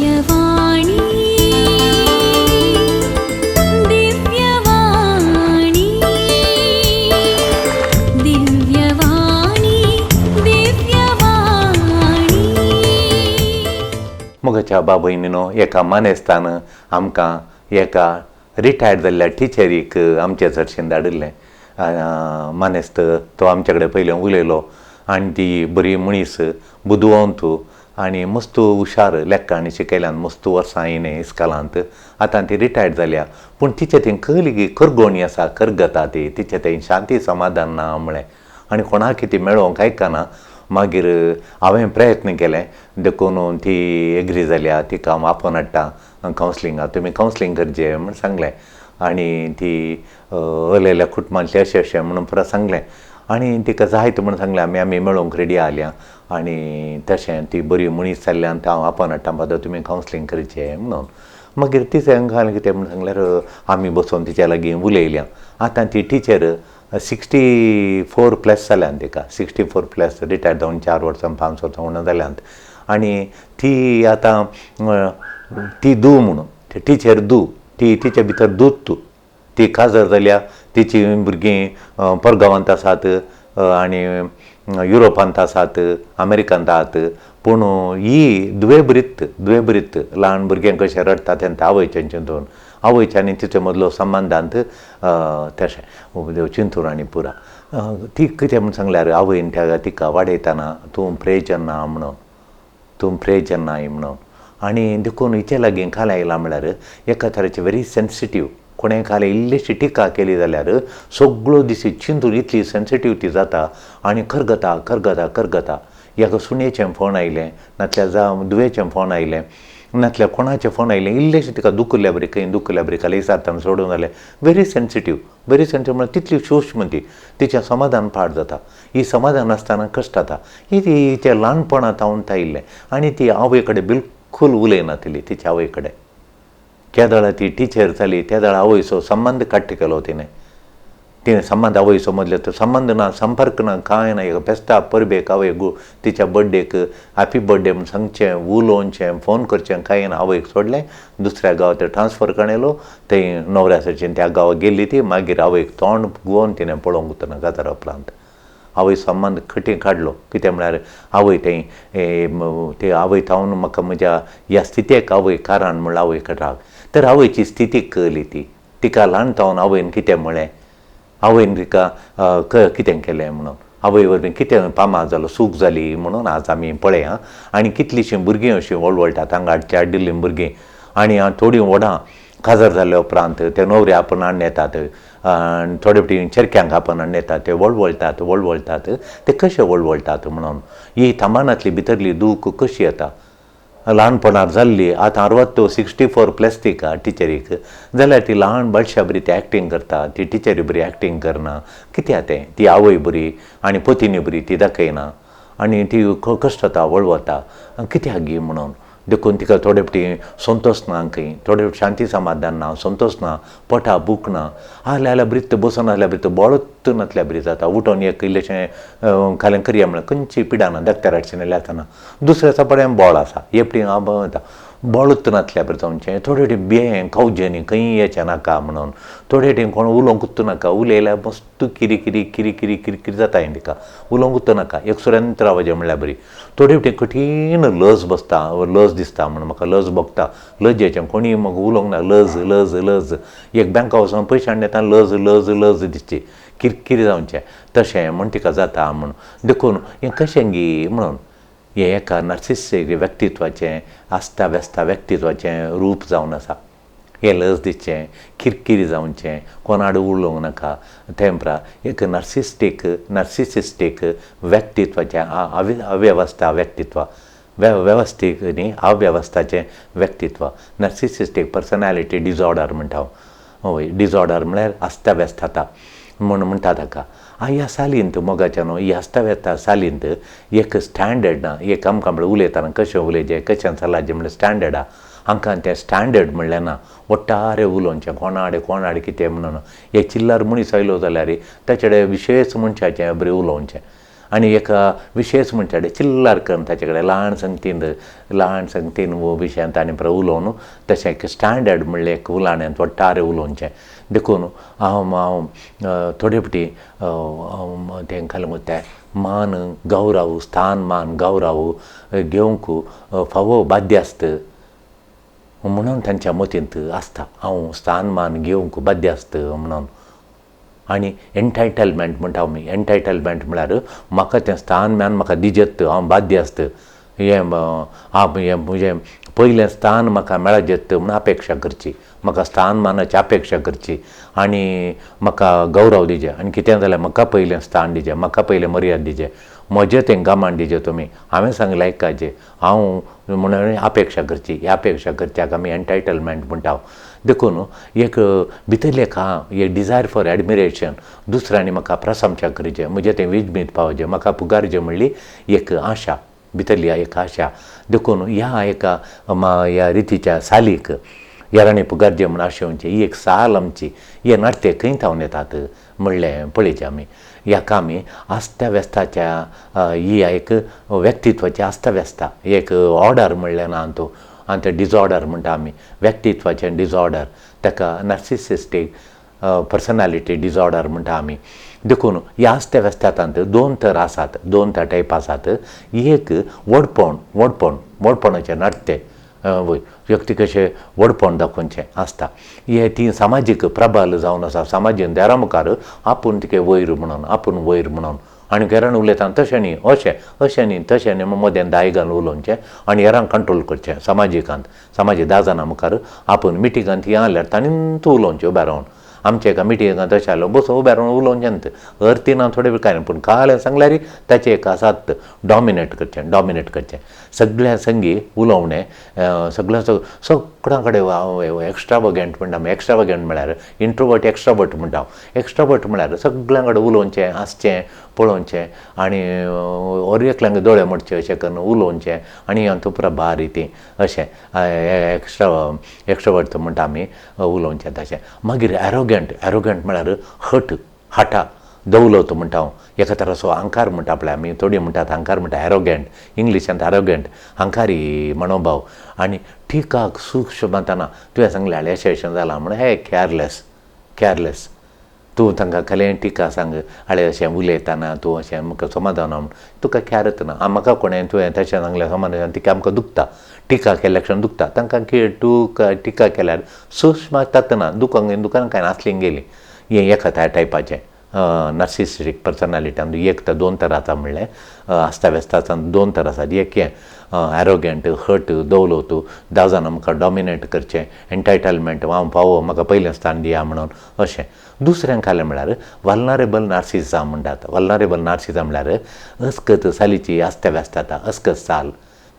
दिव्यवाणी दिव्यवाणी दिव्यवाणी दिव्यवाणी. मोगाच्या बाबयनीनो, एका मानेस्तान आमकां एका रिटायर्ड जाल्ल्या टिचरीक आमचे चर्चीन धाडिल्लें. मानेस्त तो आमचे कडेन पयलें उलयलो आनी ती बरी मनीस, बुदवंत आनी मस्त हुशार, लेखकांनी शिकयल्यान मस्त वर्सां हिणें इस्कालांत. आतां ती रिटायर्ड जाल्या, पूण तिचे थंय कहली करगोणी आसा, करगता ती, तिचे थंय शांती समाधान ना म्हळें आनी कोणाक ती मेळोवंक आयकना. मागीर हांवें प्रयत्न केले देखून ती एग्री जाल्या. तिका हांव आपोवन हाडटा कावन्सिलिंगाक, तुमी कावन्सिलींग करचें म्हूण सांगलें आनी ती अलेल्या कुटुंबांतली अशें अशें म्हणून पुरो सांगलें आनी तिका जायत म्हूण सांगलें. आमी आमी मेळोवंक रेडी आसल्या आनी तशें ती बरी मनीस जाल्ल्यान हांव आपोवन हाडटा फादर, तुमी कावन्सिलींग करचें म्हणून. मागीर तिचें घालें कितें म्हूण सांगल्यार आमी बसोन तिच्या लागीं उलयल्या. आतां ती टिचर 64 प्लस जाल्यान तिका, 64 प्लस, रिटायर्ड जावन 4 वर्सां 5 वर्सां म्हणून जाल्यांत. आनी ती आतां ती दू म्हणून, ती टिचर दू, ती तिचे भितर दूद तूं, ती काजर जाल्या. तिची भुरगीं परगांवांत आसात आनी युरोपांत आसात, अमेरिकांत आसात, पूण ही दुवेभरीत दुवेभरीत ल्हान भुरगें कशें रडटा तेन्ना आवयचें चिंतून, आवयच्या आनी तिचे मदलो संबंदांत तशें चिंतून आनी पुरा ती कितें म्हूण सांगल्यार आवयन त्या तिका वाडयतना तूं प्रेजन ना म्हणून, तूं प्रेजन नाय म्हणून. आनी देखून हिचे लागीं काल आयला म्हळ्यार एका तरेचे व्हेरी सेन्सिटीव, कोणें काल इल्लीशी टिका केली जाल्यार सगळो दीस चिंतून इतली सेन्सिटीव ती जाता आनी करगता करगता करगता. एका सुनेचें फोन आयलें, नातल्यार जावं धुवेचें फोन आयलें, नातल्यार कोणाचें फोन आयलें, इल्लेशें तिका दुखल्या बरी, खंय दुखल्या बरी काल विचारता सोडून जालें. व्हेरी सेन्सिटीव, व्हेरी सेन्सिटीव म्हळ्यार तितली सूक्ष्म ती, तिचें समाधान पाड जाता. ही समाधान आसतना कश्ट जाता. ही तिच्या ल्हानपणांत हांव आयिल्लें आनी ती आवय कडेन बिलकूल उलयनातिल्ली. तिच्या आवय कडेन केदळा ती टिचर जाली तेदळा आवयचो संबंद कट केलो तिणें. तिणें संबंद आवयचो मदले तो संबंद ना, संपर्क ना, कांय ना. एक फेस्ता परबेक आवय तिच्या बड्डेक हॅपी बड्डे म्हूण सांगचें, उलोवचें, फोन करचें, कांय ना. आवयक सोडलें, दुसऱ्या गांवांत ट्रान्सफर करून थंय न्हवऱ्या त्या गांवाक गेल्ली ती. मागीर आवयक तोंड गुवोन तिणें पळोवंक ना काजार उपरांत. आवय संबंद कठीण काडलो. कितें म्हळ्यार आवय थंय ते आवय थावन म्हाका म्हज्या ह्या स्थितीक आवय कारण म्हणल्यार आवय राग. तर आवयची स्थिती कळ्ळी ती, तिका ल्हान थावन आवयन कितें म्हळें, आवयन तिका कितें केलें म्हणून, आवय वरवीं कितें पामा जालो, सूख जाली म्हणून आज आमी पळया. आनी कितलींशीं भुरगीं अशीं वळवळटात हांगा हाडच्या हाडिल्लीं भुरगीं आनी थोडीं व्हडां काजार जाल्या उपरांत ते न्हवरे आपोवन हाडून येतात आनी थोडे फावटी चेरक्यांक आपोवन हाडून येतात, ते वळवळटात वळवळटात. ते कशे वळवळटात म्हणून ही थांबानातली भितरली दूख कशी येता. ल्हानपणार जाल्ली आतां 64 प्लस तिका टिचरीक जाल्यार ती ल्हान बाळशा बरी ती एक्टींग करता, ती टिचरी बरी एक्टींग करना. कित्याक तें ती आवय बरी आनी पतिनी बरी ती दाखयना आनी ती कश्ट जाता, वळवता कित्याक गी म्हणून. देखून तिका थोडे फावटी संतोश ना, खंय थोडे फावटी शांती समाधान ना, संतोश ना, पोटा भूक ना. आहल्या जाल्यार ब्रित बसून आसल्यार ब्रित बोळत नातल्या बरी जाता. उठोन एक इल्लेशें खालें करया म्हळ्यार खंयची पिडा ना, डॉक्टरा कडच्यान आसतना दुसऱ्या सपाट्यान बोळ आसा, एकटी वता बोळत नातल्या बरी जावचें. थोडे फावटी बें कवजेनी खंय येचें नाका म्हणून, थोडे फावटी कोण उलोवंकूच नाका, उलयल्यार मस्त किरी किरी किरी किरी किरी किरी जाता तिका, उलोवंकूच नाका, एक सुरेंत्र आवाज म्हणल्यार बरी. थोडे फावटी कठीण लज बसता, लज दिसता म्हण म्हाका लज भोगता, लजेचें कोणीय म्हाका उलोवंक ना, लज लज लज. एक बँका वचोन पयशे हाडून येता, लज लज लज दिसची, किरकिरी जावचें तशें म्हण तिका जाता म्हूण. देखून हें कशें गी म्हणून हें एका नार्सिस्टीक व्यक्तित्वाचें आस्ता व्यस्ता व्यक्तित्वाचें रूप जावन आसा. हें लज दिसचें, किरकिरी जावचें, कोणाड उलोवंक नाका, तेंप्रा एक नार्सिस्टीक नार्सिसिस्टीक व्यक्तित्वाचें अवेवस्था व्यक्तित्व, वेवस्थीक न्ही अवेवस्थाचें व्यक्तित्व, नार्सिसिस्टीक पर्सनॅलिटी डिजॉर्डर म्हणटा हांव. हय, डिजॉर्डर म्हळ्यार अस्ताव्यस्तता म्हूण म्हणटा ताका. ह्या सालींत मोगाच्या न्हू, ह्या अस्ताव्यस्ता सालींत एक स्टँडर्ड ना. एक आमकां म्हळ्यार उलयतना कशें उलयचें कशें चलाचें म्हळ्यार स्टँडर्ड आहा. हांकां तें स्टँडर्ड म्हणलें ना, वट्टारे उलोवचें कोणाडे कोणाडे कितें म्हणून. एक चिल्लर मनीस आयलो जाल्यार ताचे कडेन विशेश मनशाचें बरें उलोवचें. आनी एका विशेश मनशा कडेन चिल्लर करून ताचे कडेन ल्हान संगतीन ल्हान संगतीन विशयांत आनी उलोवन तशें एक स्टँडर्ड म्हणलें एक उलोवण्यांत वट्टारे उलोवचें. देखून हांव हांव थोडे फावटी तेंकां लागून ते मान गौरव स्थान मान गौरव घेवंक फावो बाध्य आसता म्हणून तांच्या मतींत आसता हांव स्थान मान घेवंक बाध्य आसता म्हणून. आनी एन्टायटलमेंट म्हणटा आमी, एन्टायटलमेंट म्हळ्यार म्हाका तें स्थान मान म्हाका दिजेत हांव बाध्य आसता, हें हें म्हजें पयलें स्थान म्हाका मेळजेत म्हूण अपेक्षा करची, म्हाका स्थान मानाची अपेक्षा करची आनी म्हाका गौरव दिजे आनी कितें जाल्यार म्हाका पयलें स्थान दिजें, म्हाका पयलें मर्याद दिजे, म्हजें तेंकां मान दिजे तुमी, हांवें सांगलें आयकाचें हांव म्हणून अपेक्षा करची. ही अपेक्षा करच्याक आमी एन्टायटलमेंट म्हणटा. देखून एक भितरलें एक आहा एक डिजायर फॉर एडमिरेशन, दुसऱ्यांनी म्हाका प्रशंसा करचें, म्हजें तें विजमीत पावचें, म्हाका पुकारचें म्हणली एक आशा, भितरली एक आशा. देखून ह्या एका ह्या रितीच्या सालीक हेरांनी पुकारचें म्हूण आशेवचें ही एक साल आमची. हे नाट्य खंय थावन येतात म्हणलें पळयचें आमी. ह्याका आमी अस्ताव्यस्ताच्या ही एक व्यक्तित्वाची अस्ताव्यस्ता एक ऑर्डर म्हणलें ना तूं आनी तें डिजॉर्डर म्हणटा आमी, व्यक्तित्वाचें डिजॉर्डर, ताका नार्सिसिस्टीक पर्सनालिटी डिजॉर्डर म्हणटा आमी. देखून ह्या अस्ताव्यस्तांत दोन तर आसात, दोन तर टायप आसात. एक व्हडपण, व्हडपण व्हडपणाचें नाट्य वय व्यक्ती कशें व्हडपण दाखोवचें आसता. हे ती सामाजीक प्रबल जावन आसा, सामाजीक देरा मुखार आपूण तिके वयर म्हणून, आपूण वयर म्हणून आनी घरान उलयता तशें न्ही, अशें अशें न्ही तशें न्ही मदें दाय घालून उलोवचें आनी हेरांक कंट्रोल करचें. समाजिकांत समाजीक 10 जाणां मुखार आपूण मिटिंगांत हें आसल्यार तांणी तूं उलोवचें उबें रावन. आमच्या एका मिटिंगांत तशें आसलें बसून उबें रावन उलोवचें अर्थी ना थोडे कांय पूण कालें सांगल्यार ताचें एक आसात डॉमिनेट करचें, डॉमिनेट करचें सगळ्या संगी उलोवणें, सगळ्या सगळ्यां कडेन एक्स्ट्रावगेंट म्हणटा आमी. एक्स्ट्रावगेंट म्हळ्यार इंट्रोवर्ट एक्स्ट्रावर्ट म्हणटा हांव. एक्स्ट्रावर्ट म्हळ्यार सगळ्यां कडेन उलोवचें, हांसचें, पळोवचें आनी ओर एकल्यांक दोळे मोडचे अशें करून उलोवचें आनी हातूंत प्रभार ती अशें एक्स्ट्रावर्ट म्हणटा आमी उलोवचें तशें. मागीर एरोगेंट, एरोगेंट म्हळ्यार हट, हटा, दौलत म्हणटा हांव, एका तराचो अहंकार म्हणटा पळय आमी, थोडी म्हणटात अहंकार म्हणटा, एरोगेंट इंग्लिशांत एरोगेंट, अहंकारी मनोभाव. आनी टिकाक सूक्ष्म म्हणटाना तुवें सांगलें अशें अशें जालां म्हण हे केअरलेस, केअरलेस तूं तांकां खलें टिका सांग आळे अशें उलयतना तूं अशें म्हाका समाधान म्हण तुका खेरत ना. म्हाका कोणें तुवें तशें सांगलें समाधान तिका आमकां दुखता, टिका केल्या क्षण दुखता तांकां तूं टिका केल्यार सूक्ष्म जातना दुकान दुकान कांय नासली गेली. हें एका त्या टायपाचें नार्सिसिस्टीक पर्सनालिटी एक तर दोन तर आसा म्हणलें अस्ताव्यस्तासान दोन तर आसात. एक हें एरोगेंट, हट, दौलत, 10 जाणां मुखार डॉमिनेट करचें, एन्टायटलमेंट, हांव पावो म्हाका पयलें स्थान दिया म्हणून अशें. दुसऱ्यां खालें म्हळ्यार वल्नरेबल नार्सिझम म्हणटात. वल्नरेबल नार्सिझम म्हळ्यार अस्कत सालीची अस्ताव्यस्त जाता, अस्कत साल,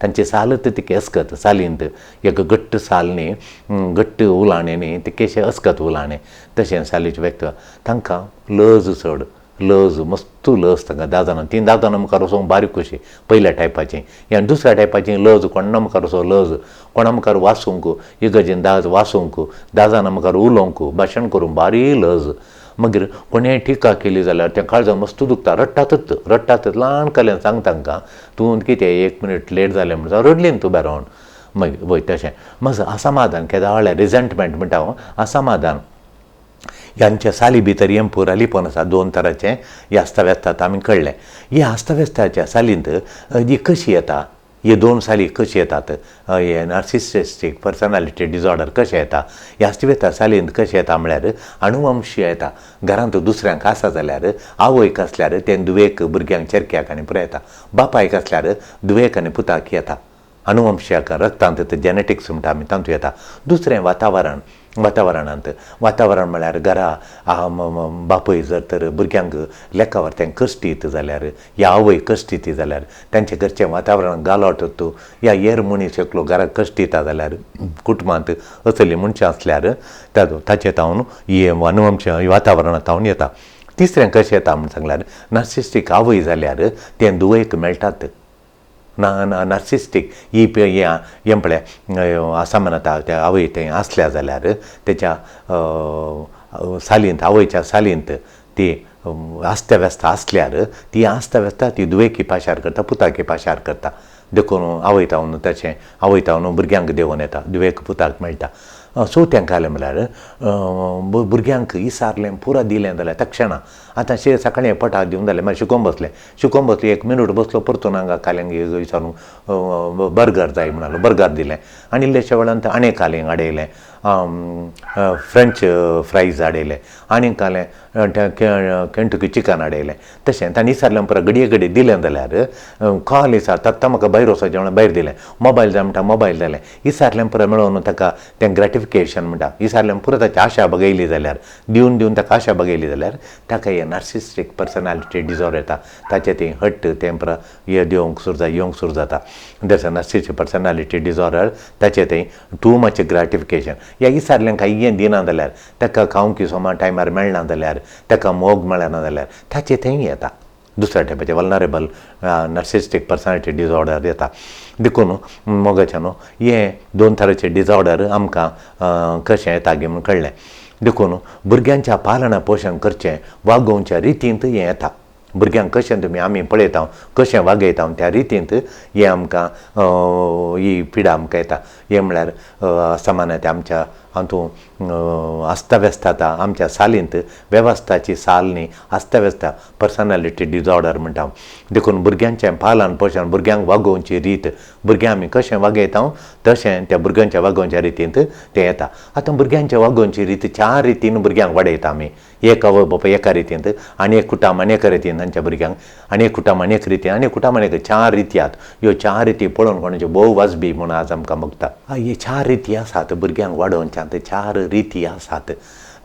तांची सालत तिके अस्कत सालींत एक घट्ट साल न्ही, घट्ट उलाणें न्ही, तिकेशें अस्कत उलाणें तशें सालीचें व्यक्त. तांकां लज चड, लज मस्त लज तांकां 10 जाणां, तीं 10 जाणां मुखार वचूंक बारीक कशी पयल्या टायपाची. आनी दुसऱ्या टायपाची लज कोणा मुखार वचूंक लज, कोणा मुखार वाचूंक इगर्जेन 10 वाचूंक, 10 जाणां मुखार उलोवंक, भाशण करूंक बारी लज. मागीर कोणें टिका केली जाल्यार तें काळजां मस्त दुखता, रडटातच रडटातच. ल्हान कल्यान सांग तांकां तूं कितें 1 मिनीट लेट जालें म्हणून रडली न्हू तूं उबें रावन. मागीर वय तशें मातसो असमाधान केदां वळ्ळ्यार रिझेंटमेंट म्हणटा हांव, असमाधान. ह्यांच्या साली भितर हें पुरा लिपोवन आसा दोन तरांचें हे अस्ताव्यस्तात आमी कळ्ळें. ह्या अस्ताव्यस्ताच्या सालींत ही कशी येता, हे दोन साली कशी येतात, हे नार्सिसिस्टीक पर्सनालिटी डिजॉर्डर कशें येता, ह्या अस्ताव्यस्ता सालींत कशें येता म्हळ्यार अनुवंशीय येता. घरांत दुसऱ्यांक आसा जाल्यार आवयक आसल्यार तें धुवेक, भुरग्यांक, चेरक्याक आनी पुराय येता. बापायक आसल्यार धुवेक आनी पुताक येता. अनुवंशीय रक्तांत जेनेटिक्स म्हणटा आमी तातूंत येता. दुसरें वातावरण, वातावरणांत वातावरण म्हळ्यार घरा बापूय जर तर भुरग्यांक लेखावर तें कश्टीत जाल्यार या आवय कश्टीत जाल्यार तांचें घरचें वातावरण गालोट तूं या हेर मनीस एकलो घराक कश्टिता जाल्यार कुटुंबांत असली मनशां आसल्यार ताचें तावन ही अनुवंश वातावरणांत तावन येता. तिसरें कशें येता म्हूण सांगल्यार नार्सिस्टीक आवय जाल्यार तें धुवेक मेळटात. ना ना नार्सिस्टीक ही हें पळय आसा म्हणटा त्या आवय थंय आसल्या जाल्यार तेच्या सालींत, आवयच्या सालींत ती आस्ता व्यवस्था आसल्यार ती आस्ता व्यवस्था ती धुवेकी पाशार करता, पुताकी पाशार करता. देखून आवयतावन तशें आवयतावन भुरग्यांक देंवोन येता, धुवेक पुताक मेळटा. चवथ्यांक आयलें म्हणल्यार भुरग्यांक इसारलें पुरा दिलें जाल्यार तक्षणा आतां शे सकाळीं पटाक दिवन जालें, मागीर शिकोवन बसलें, शिकोवन बसलें एक मिनट बसलो, परतून हांगा काल्यांक विचारून बर्गर जाय म्हणालो, बर्गर दिलें. आनी इल्लेशा वेळान आनी कालें हाडयलें, फ्रेंच फ्रायज हाडयलें, आनी कालें केंटुकी चिकन हाडयलें. तशें तांणी इसारलें पुरा घडये घडये दिलें जाल्यार कॉल इसार आत्तां म्हाका भायर वचपाचें म्हणल्यार भायर दिलें, मोबायल जाय म्हणटा मोबायल जालें, इसारलें पुरा मेळोवन ताका तें ग्रेटिफिकेशन म्हणटा. इसारलें पुरा ताची आशा बगयली जाल्यार, दिवन दिवन ताका आशा बगयली जाल्यार ताका हें नार्सिस्टीक पर्सनॅलिटी डिजॉर्डर येता. ताचें तें हट्ट तें पुरा हें देवंक सुरू जाता, येवंक सुरू जाता. That's a narcissistic personality disorder. ताचें तें टू मच ग्रेटिफिकेशन. ह्या इसारलें कांय हें दिना जाल्यार, ताका खावंक सोमा टायमार मेळना जाल्यार, ताका मोग मेळना जाल्यार ताचें थंय येता दुसऱ्या टायपाचें वल्नरेबल नार्सिस्टीक पर्सनॅलिटी डिजॉर्डर येता. देखून मोगाचें न्हू हें दोन तरेचे डिजॉर्डर आमकां कशें येता गे म्हूण कळ्ळें. देखून भुरग्यांच्या पालना पोशण करचें वागोवच्या रितींत हें येता. भुरग्यांक कशें तुमी आमी पळयता कशें वागयता त्या रितींत हें आमकां ही पिडा आमकां येता. हें म्हणल्यार सामान्य आमच्या हातूंत अस्ताव्यस्त जाता आमच्या सालींत, वेवस्थाची साल न्ही, अस्ताव्यस्त पर्सनॅलिटी डिजॉर्डर म्हणटा. देखून भुरग्यांचें पालन पोशण, भुरग्यांक वागोवची रीत, भुरग्यांक आमी कशें वागयता तशें त्या भुरग्यांच्या वागोवच्या रितींत तें येता. आतां भुरग्यांच्या वागोवची रीत चार रितीन भुरग्यांक वाडयता आमी. एक आवय बापूय एका रितींत, आनी एक कुटुंब आनी एका रितीन तांच्या भुरग्यांक, आनी एक कुटुंब आनी एक रितीन, आनी एक कुटुंब आनी एक, चार रिती आहात. ह्यो चार रिती पळोवन कोणाच्यो भोव वाजबी म्हूण आज आमकां बगता. ही चार रिती आसात भुरग्यांक वाडोवच्यात, चार रिती आसात.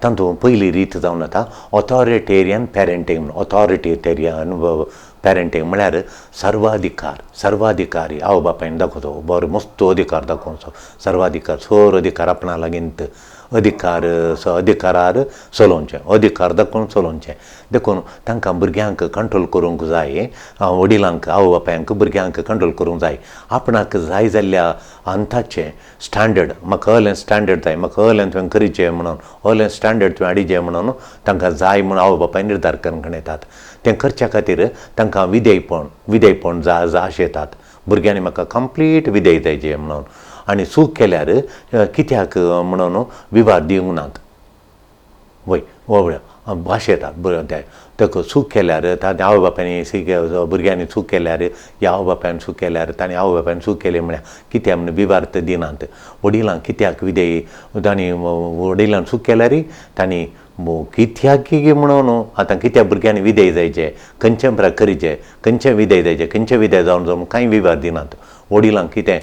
तातूंत पयली रीत जावन आतां ऑथॉरिटेरियन पॅरंटींग. ऑथॉरिटेरियन पॅरंटींग म्हळ्यार सर्वाधिकार, सर्वाधिकारी आवय बापायन दाखोवचो, बरो मस्त अधिकार दाखोवचो, सर्वाधिकार, चड अधिकार आपणा लागींत, अधिकार अधिकारार चलोवचें, अधिकार दाखोवन चलोवचें. देखून तांकां भुरग्यांक कंट्रोल करूंक जाय, वडिलांक आवय बापायांक भुरग्यांक कंट्रोल करूंक जाय. आपणाक जाय जाल्ल्या अंताचें स्टँडर्ड, म्हाका अहलें स्टँडर्ड जाय, म्हाका अहलें तुवें करीचें म्हणून, अहलें स्टँडर्ड तुवें हाडीचें म्हणून तांकां जाय म्हूण आवय बापाय निर्धार करून येतात. तें करच्या खातीर तांकां विधेयपण, विधेयपण जा आशेतात. भुरग्यांनी म्हाका कंप्लीट विधेय जायचें म्हणून. आनी चूक केल्यार कित्याक म्हणून विवाद दिवंक नात, वय वळ भाशेतात बरें. ताका चूक केल्यार आवय बापायनी भुरग्यांनी चूक केल्यार ह्या आवय बापायन चूक केल्यार तांणी आवय बापायन चूक केली म्हळ्यार कित्याक म्हण विवार्थ दिनात. वडिलांक कित्याक विधेय तांणी वडिलान चूक केल्यार तांणी कित्याक म्हणून आतां कित्याक भुरग्यांनी विधेय जायचे, खंयचें प्रा करीचे, खंयचें विधेय जायचे, खंयचें विधेय जावन जावन कांय विवाद दिनात. वडिलांक कितें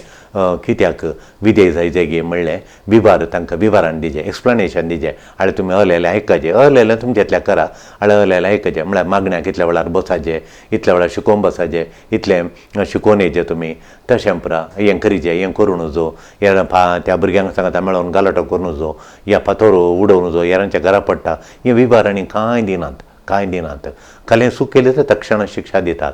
कित्याक विधेय जायचे गे म्हणलें विवार तांकां विवारान दिजे, एक्सप्लेनेशन दिजे. आनी तुमी अहलेलें आयकाचें, अहलेलें तुमच्यातल्या करा, आनी अहलेलें आयकाचें म्हळ्यार मागण्याक इतल्या वेळार बसाचें, इतल्या वेळार शिकोवन बसाचें, इतलें शिकोवन येचें तुमी, तशें पुरा हें करीचें, हें करूं नजो, हें त्या भुरग्यांक सांगता मेळोवन गालाटो करूं नजो, या फातोर उडोवं नजो, हेरांच्या घरा पडटा, हें विवार आनी कांय दिनात, कांय दिनात. कालें चूक केली तर तक्षण शिक्षा दितात.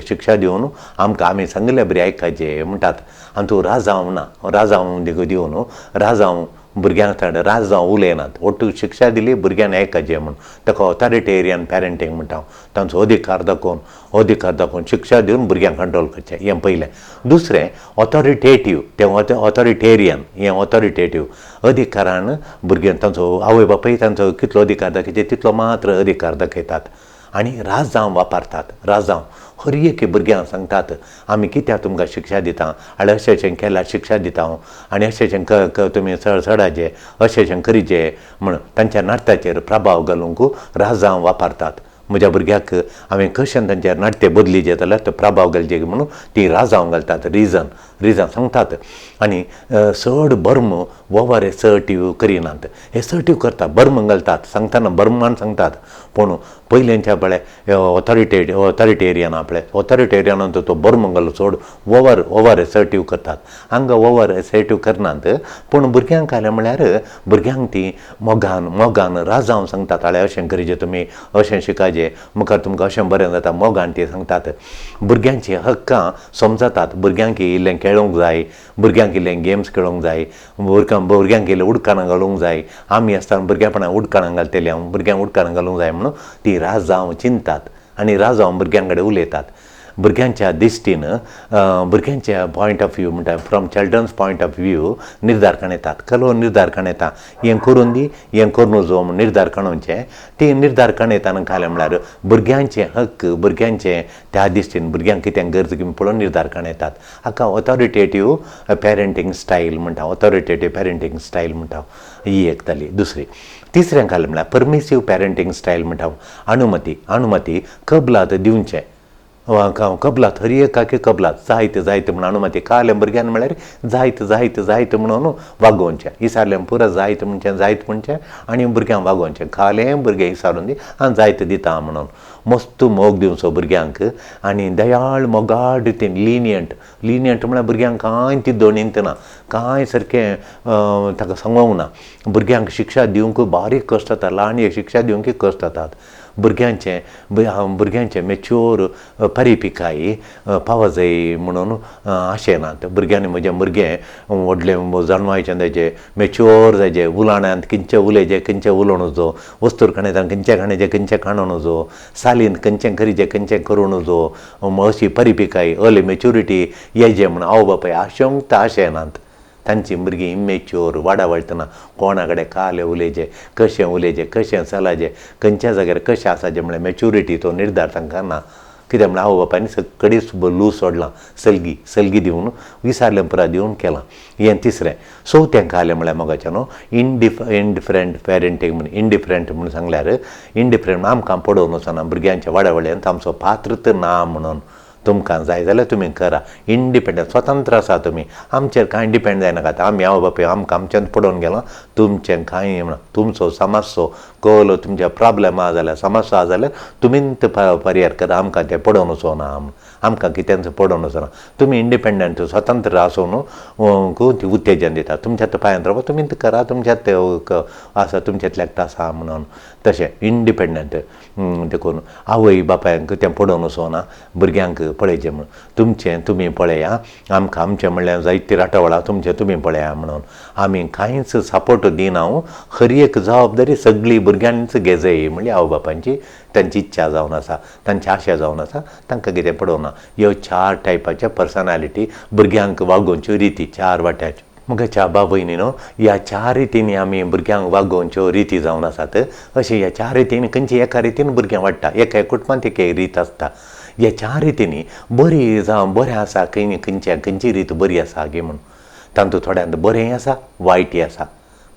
शिक्षा दिवन आमकां आमी सांगिल्ले बरी आयकाचें म्हणटात. आनी तूं राजांव ना, राजांव दिवन राजांव भुरग्यांक राजांव उलयनात, ओट्टू शिक्षा दिली भुरग्यांनी आयकाचें म्हूण. ताका ऑथॉरिटेरियन पॅरंटींग म्हणटा. तांचो अधिकार दाखोवन, अधिकार दाखोवन शिक्षा दिवन भुरग्यांक कंट्रोल करचें, हें पयलें. दुसरें ऑथॉरिटेटीव, तें ऑथॉरिटेरियन, हें ऑथॉरिटेटीव अधिकारान भुरग्यांक तांचो आवय बापूय तांचो कितलो अधिकार दाखयचे तितलो मात्र अधिकार दाखयतात आनी राजांव वापरतात. राजांव हर एक भुरग्यांक सांगतात आमी कित्याक तुमकां शिक्षा दिता, आनी अशें अशें केल्यार शिक्षा दिता हांव, आनी अशें अशें तुमी चडाचे, अशें अशें करीचे म्हण तांच्या नाट्याचेर प्रभाव घालूंक राजांव वापरतात. म्हज्या भुरग्याक हांवें कशें तांच्या नाट्य बदलीचें जाल्यार तो प्रभाव घालचे म्हणून ती राजांव घालतात, रिजन रिजन सांगतात. आनी चड बर्म ओवर एसर्टीव करिनात, एसर्टीव करतात, बर्म घालतात सांगतना बर्मान सांगतात. पूण पयलींच्या पळय ऑथॉरिटेरियन पळय ऑथॉरिटेरियनान तो बर्म घालून चड ओवर ओवर एसर्टीव करतात. हांगा ओवर एसर्टीव करनात, पूण भुरग्यांक आयलें म्हळ्यार भुरग्यांक ती मोगान मोगान राजांव सांगतात, आळे अशें करीचें तुमी, अशें शिकाचें, मुखार तुमकां अशें बरें जाता, मोगान ती सांगतात. भुरग्यांची हक्कां समजतात, भुरग्यांक इल्लें खेळूंक जाय, भुरग्यांक इल्लें गेम्स खेळोंक जाय, भुरग्यांक इल्लें उडकाणां घालूंक जाय. आमी आसतना भुरगेपणां उडकाणां घालतलीं, हांव भुरग्यांक उडकाणां घालूंक जाय म्हणून ती राजांव चिंततात आनी राजांव भुरग्यां कडेन उलयतात. भुरग्यांच्या दिश्टीन, भुरग्यांच्या पॉयंट ऑफ व्यू म्हणटा, from children's point of view निर्धार काणयतात, कलो निर्धार काणयता, हें करून दी हें करूं नजो म्हूण निर्धार काणोवचें. ती निर्धार काणयतना कालें म्हळ्यार भुरग्यांचे हक्क, भुरग्यांचे त्या दिश्टीन भुरग्यांक कितें गरज कितें पळोवन निर्धार काणयतात. हाका ऑथॉरिटेटीव पॅरंटींग स्टायल म्हणटा, ऑथॉरिटेटीव पॅरंटींग स्टायल म्हणटा. ही एक जाली. दुसरी तिसरें कालें म्हळ्यार परमिसीव पॅरंटींग स्टायल म्हणटा. अनुमती, अनुमती कबलात दिवचें, कबलात हर एकाक कबलात जायत जायत म्हूण अनुमती. कालें भुरग्यान म्हळ्यार जायत जायत जायत म्हणून वागोवचें, इसारलें पुरो जायत म्हणचें, जायत म्हणचें आनी भुरग्यांक वागोवचें. कालें भुरगें इसारून दी आनी जायत दिता म्हणून मस्त मोग दिवचो भुरग्यांक आनी दयाळ मोगाळ रितीन, लिनियंट. लिनियंट म्हळ्यार भुरग्यांक कांय ती दोणींत ना, कांय सारकें ताका सांगोंक ना. भुरग्यांक शिक्षा दिवंक बारीक कश्ट जाता, ल्हान शिक्षा दिवंक कश्ट जातात. भुरग्यांचें भुरग्यांचें मॅच्योर परिपिकाय पावजय म्हणून आशेनात. भुरग्यांनी म्हजें भुरगें व्हडलें जाणवायचें जायचें, मॅच्योर जायचें, उलाण्यांत खंयचें उलयचें खंयचें उलोवं नजो, वस्तूर खाणयतना खंयचें खाणयचें खंयचें खाणोवं नजो, सालीन खंयचें करीचें खंयचें करूं नजो, अशी परिपिकाय अर्ली मॅच्युरिटी येजे म्हूण आवय बापाय आशोंक तर आशेनात. तांची भुरगीं इमेच्योर वाडा वळटना कोणा कडेन काले उलयचें, कशें उलयचें, कशें चलाचें, खंयच्या जाग्यार कशें आसाचें म्हळ्यार मॅच्युरिटी तो निर्धार तांकां ना. कित्याक म्हळ्यार आवय बापायन सगळीच लूज सोडलां, सलगी सलगी दिवन विसारलें पुरा दिवन केलां. हें तिसरें. चवथें कालें म्हळ्यार मोगाचें न्हू इंडिफरंट पॅरंटींग म्हूण. इंडिफरंट म्हूण सांगल्यार इंडिफरंट आमकां पडोवन वचना, भुरग्यांच्या वाड्या वळ्यान आमचो पात्र तर ना म्हणून तुमकां जाय जाल्यार तुमी करा, इंडिपेंडंट स्वतंत्र आसा तुमी, आमचेर कांय डिपेंड जायनाकात. आमी आवय बापूय आमकां आमच्यान पडोवन गेलां, तुमचें कांय म्हणा तुमचो समस्यो कल तुमचे प्रॉब्लम आहा जाल्यार समस्या आहा जाल्यार तुमीच परिहार करा, आमकां तें पडोवन वचोना, आमकां कितेंच पडोवन वचना. तुमी इंडिपेंडंट स्वतंत्र आसूं न्हू ती उत्तेजन दिता, तुमच्या पांयान राव, तुमीच करा, तुमच्यात आसा तुमच्यांतल्याक आसा म्हणून तशें इंडिपेंडंट. देखून आवय बापायक तें पडोवन वचोना, भुरग्यांक पळयचें म्हणून तुमचें तुमी पळया, आमकां आमचें म्हणल्यार जायती राटावळा तुमचें तुमी पळया म्हणून आमी कांयच सपोर्ट दिना. हर एक जबाबदारी सगळी भुरग्यांनीच घेजय म्हणल्यार आवय बापायची तांची इच्छा जावन आसा, तांची आशा जावन आसा, तांकां कितें पडोवना. ह्यो चार टायपाचे पर्सनालिटी भुरग्यांक वागोवच्यो रिती चार वाट्याच्यो. म्हज्या बाबयनी न्हू ह्या चार रितींनी आमी भुरग्यांक वागोवच्यो रिती जावन आसात. अशें ह्या चार रितींनी खंयची एका रितीन भुरगें वाडटा, एका कुटुंबांत एक रीत आसता. ह्या चार रितींनी बरी जावं बरें आसा, खंय खंयच्या खंयची रीत बरी आसा गी म्हूण तातूंत थोड्यांत बरेंय आसा वायटय आसा,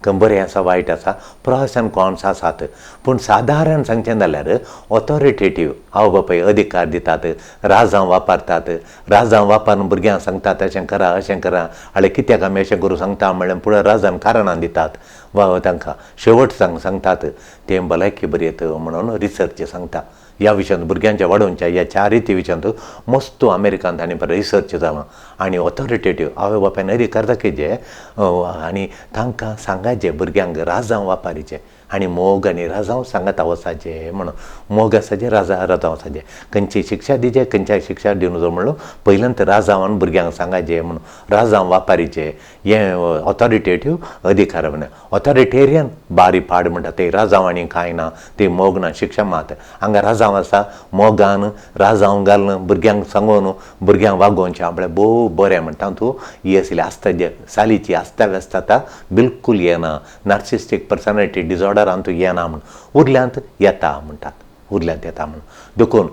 बरें आसा वायट आसा, प्रॉस आनी कॉन्स आसात. पूण सादारण सांगचें जाल्यार ऑथॉरिटेटीव आवय बापाय अधिकार दितात, राजांव वापरतात, राजांव वापरून भुरग्यांक सांगतात अशें करा अशें करा, आनी कित्याक आमी अशें करूं सांगता म्हणल्यार पुरो राजान कारणां दितात वा तांकां शेवट सांगतात तें भलायकी बरी येता म्हणून रिसर्च सांगता. ह्या विशयांत भुरग्यांच्या वाडोवच्या ह्या चार रिती विशयांत मस्त अमेरिकांत आनी रिसर्च जाला. आनी ऑथॉरिटेटीव आवय बापायन अधिकार दाखयचे आनी तांकां सांगाचें भुरग्यांक राजांव वापारीचें आनी मोग आनी राजांव सांगाता वचाचें म्हणून, मोग आसाचें राजांव वचाचें, खंयची शिक्षा दिवचें खंयच्या शिक्षा दिवं नजो म्हणून पयल्यान राजांवान भुरग्यांक सांगाचें म्हणून राजांव वापारीचें. हें ऑथॉरिटेटीव अधिकार म्हणून. ऑथॉरिटेरियन बारी पाड म्हणटा ते राजांव आनी कांय ना, ते मोग ना, शिक्षा मात. हांगा राजांव आसा मोगान राजांव घालून भुरग्यांक सांगून भुरग्यांक वागोवचें आपल्याक भोव बरें म्हणटा. तातूंत ही असली आसता जे सालीची आस्ता व्यस्ता बिलकूल येना, नार्सिस्टीक पर्सनॅलिटी डिसऑर्डर हातूंत येना म्हूण उरल्यांत येता म्हणटात, उरल्यांत येता म्हणून. देखून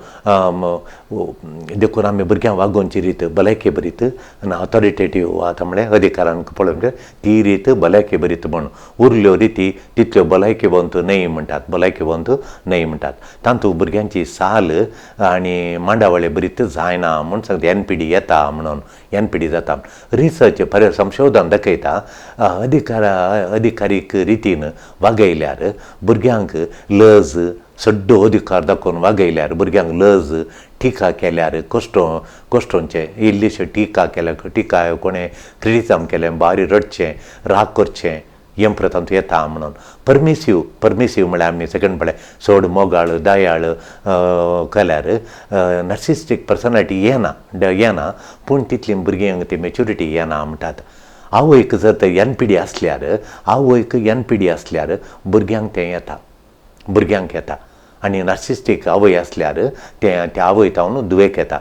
देखून आमी भुरग्यांक वागोवची रीत भलायकी बरीत आनी ऑथॉरिटेटीव आतां म्हळ्यार अधिकारान पळोवन ती रीत भलायकी बरीत म्हूण उरल्यो रिती तितल्यो भलायकेवंत न्हय म्हणटात, भलायकेवंत न्हय म्हणटात. तातूंत भुरग्यांची साल आनी मांडावळे बरीत जायना म्हूण सांगता, एन पी डी येता म्हणून, एन पी डी जाता. रिसर्च पर संशोधन दाखयता अधिकारीक रितीन वागयल्यार भुरग्यांक लज, सड्डो अधिकार दाखोवन वागयल्यार भुरग्यांक लज, टिका केल्यार कश्टोंचें इल्लीशी टिका केल्यार, टिका कोणें क्रिटिझम केलें, बारी रडचें, राग करचें, हें प्रतांत येता म्हणून. परमिसीव, परमिसीव म्हळ्यार आमी सेकंड पळय चड मोगाळ दयाळ केल्यार नार्सिसिस्टीक पर्सनॅलिटी येना, येना, पूण तितली भुरग्यांक ती मॅच्युरिटी येना म्हणटात. आवयक जर तर एन पी डी आसल्यार, आवयक एन पी डी आसल्यार भुरग्यांक तें येता, भुरग्यांक येता. आनी नार्सिसिस्टीक आवय आसल्यार तें त्या आवय तावन धुवेक येता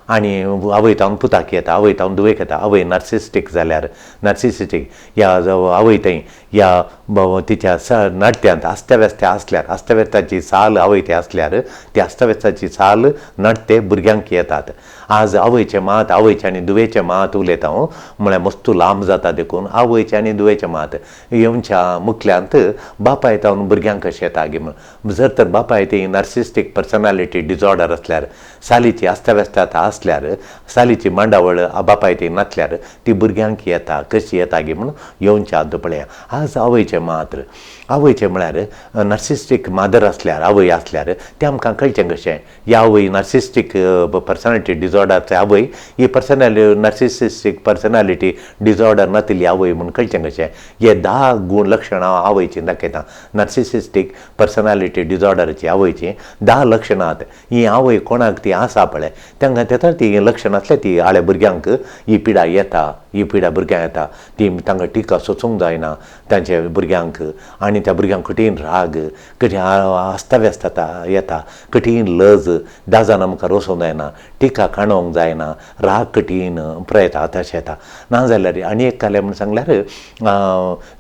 आनी आवय तावन पुताक येता, आवय तावन धुवेक येता. आवय नार्सिसिस्टीक जाल्यार, नार्सिसिस्टीक ह्या आवय थंय ह्या तिच्या नडत्यांत अस्त्याव्यस्त्या आसल्यार, अस्त्याव्यस्ताची साल आवय थंय आसल्यार ती अस्त्याव्यस्ताची साल नडते भुरग्यांक येतात. आज आवयचें मात, आवयचें आनी धुवेचें मात उलयता हांव, म्हळ्यार मस्तू लांब जाता देखून आवयचें आनी धुवेचें मात येवच्या मुखल्यांत बापाय तावन भुरग्यांक कशें येता गी म्हण. जर तर बापाय ती नार्सिसिस्टीक पर्सनॅलिटी डिजॉर्डर आसल्यार, सालीची अस्त्याव्यस्ता आसल्यार, सालीची मांडावळ बापाय ती नासल्यार ती भुरग्यांक येता, कशी येता गी म्हूण येवच्या आद पळया. आज आवयचें मात्र, आवयचें म्हळ्यार नार्सिसिस्टीक मादर आसल्यार, आवय आसल्यार तें आमकां कळचें कशें? ह्या आवय नार्सिसिस्टीक पर्सनॅलिटी डिजॉर्डरचे आवय ही पर्सनॅलिटी नार्सिसिस्टीक पर्सनॅलिटी डिजॉर्डर नातिल्ली आवय म्हूण कळचें कशें? हे 10 गूण लक्षणां आवयचीं दाखयता. नार्सिसिस्टीक पर्सनॅलिटी डिजॉर्डरची आवयचीं 10 लक्षणां आहात. ही आवय कोणाक ती आसा पळय तांकां तेता ती लक्षणां आसल्यार ती आळे भुरग्यांक ही पिडा येता, ही पिडा भुरग्यांक येता. ती तांकां टिका सोसूंक जायना तांच्या भुरग्यांक, आनी त्या भुरग्यांक कठीण राग, कठीण अस्ताव्यस्त येता, कठीण लज, 10 जाणां मुखार वचूंक जायना, टिका काणोवंक जायना, राग कठीण प्रयता तशें येता. नाजाल्यार आनी एक कालें म्हूण सांगल्यार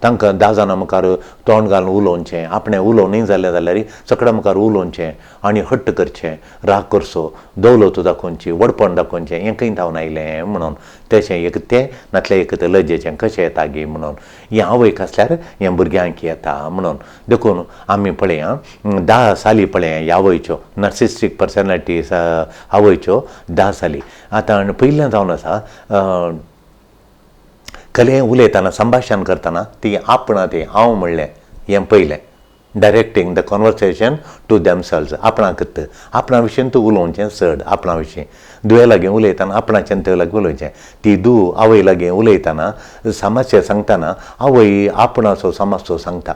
तांकां 10 जाणां मुखार तोंड घालून उलोवचें, आपणें उलोवं न्ही जालें जाल्यार सगळ्या मुखार उलोवचें आनी हट्ट करचें, राग करचो, दौलत दाखोवची, व्हडपण दाखोवचें, हें खंय धांवन आयलें म्हणून तशें एक तें नातलें एक तें लजेचें कशें येता गी म्हणून. हें आवयक आसल्यार हें भुरग्यांक येता म्हणून. देखून आमी पळया 10 साली पळया ह्या आवयच्यो नार्सिसिस्टीक पर्सनॅलिटी आवयच्यो 10 साली. आतां पयलें जावन आसा कले उलयतना संभाशण करतना ती आपणा ती हांव म्हणलें हें पयलें, directing the conversation to themselves, आपणाकच आपणा विशीं तूं उलोवचें चड, आपणा विशीं दुवे लागीं उलयतना आपणाचें ते लागीं उलोवचें. ती दू आवय लागीं उलयतना समस्या सांगतना आवय आपणाचो समस्या सांगता.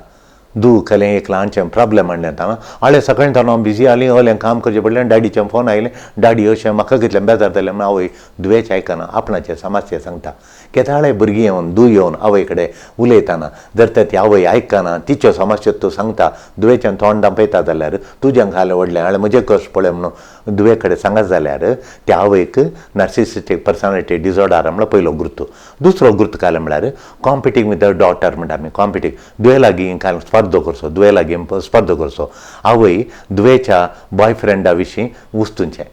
दू कलें एक ल्हानशें प्रॉब्लम हाडलें आतां, आळे सकाळीं ताणो हांव बिजी आली, ओलें काम करचें पडलें, डॅडीचें फोन आयलें, डॅडी अशें म्हाका कितलें बेजार जालें म्हूण आवय दुवेचें आयकना, आपणाचें समस्या सांगता. केदाळे भुरगीं येवन दू येवन आवय कडेन उलयतना जर तर ती आवय आयकना तिच्यो समस्या तूं सांगता, दुवेच्यान तोंड दांपयता जाल्यार तुज्यान घालें व्हडलें हांवें म्हजें कश्ट पळय म्हणून दुवे कडेन सांगत जाल्यार त्या आवयक नार्सिसिस्टीक पर्सनॅलिटी डिजॉर्डर म्हणल्यार पयलो गुर्त. दुसरो गुर्त कालें म्हळ्यार कॉम्पिटींग विथ the daughter म्हणटा आमी, कॉम्पिटींग दुवे लागीं काल स्पर्धो करचो, दुवे लागीं स्पर्धो करचो. आवय दुवेच्या बॉयफ्रेंडा विशीं उस्तुचें,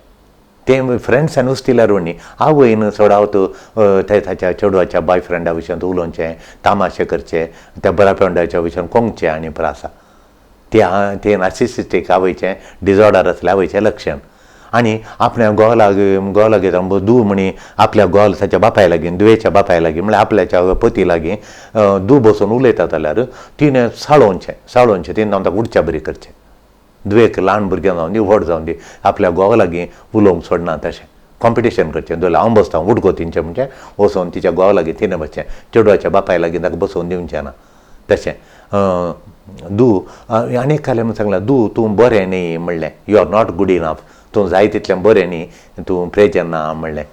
तें फ्रेंड्सान उस्तिल्यार न्ही, आवयन चडावत ते ताच्या चेडवाच्या बॉयफ्रेंडा विशीं उलोवचें, तामाशे करचे, त्या बॉयफ्रेंडाच्या विशीं कोंगचें आनी प्रासा. तें नार्सिसिस्टीक आवयचें डिजॉर्डर आसलें आवयचें लक्षण. आनी आपल्या गोवाक गोवाक घेता दू म्हणी आपल्या गोल ताच्या बापाय लागीं, दुवेच्या बापाय लागीं म्हळ्यार आपल्याच्या पती लागीं दू बसून उलयता जाल्यार तिणें साळोवचें, साळोवचें, तिणें तांकां उडच्या बरी करचें. दुवेक ल्हान भुरगें जावन दी व्हड जावन दी आपल्या घोवा लागीं उलोवंक सोडना, तशें कॉम्पिटिशन करचें. जाल्यार हांव बसता उडको तिंचें म्हणजे वचोन तिच्या घोवा लागीं तिणें बसचें, चेडवाच्या बापाय लागीं ताका बसोवन दिवचें ना. तशें दू आनी एक कालें म्हूण सांगलां, दू तूं बरें न्ही म्हणलें, you are not good enough, तूं जाय तितलें बरें न्ही, तूं प्रेजन ना म्हणलें,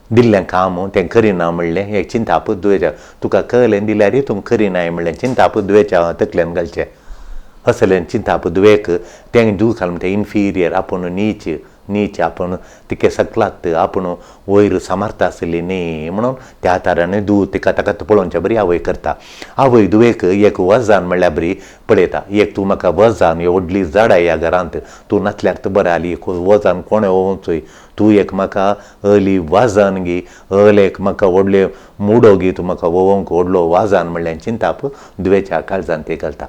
दिल्लें काम तें करिना म्हणलें, हें चिंताप दुवेच्या तुका कळ्ळें दिल्यार तूं करिनाय म्हणलें, चिंताप दुवेच्या तकल्यान घालचें. असलें चिंताप दुवेक तें दू घाल म्हणटा इन्फिरियर, आपूण नीच नीच, आपूण तिके सकलात, आपूण वयर समर्थ आसली न्ही म्हणून त्या तरान दू तिका ताका पळोवचे बरी आवय करता. आवय दुवेक एक वजन म्हणल्यार बरी पळयता, एक तूं म्हाका वजन व्हडली जडाय ह्या घरांत, तूं नासल्यार तूं बरें आली, एक वजन कोणें वचूय, तूं एक म्हाका अली वजन गी, अल एक म्हाका व्हडले मुडो गी, तूं म्हाका वोवंक व्हडलो वजन म्हणल्यार चिंताप दुवेच्या काळजान ती घालता.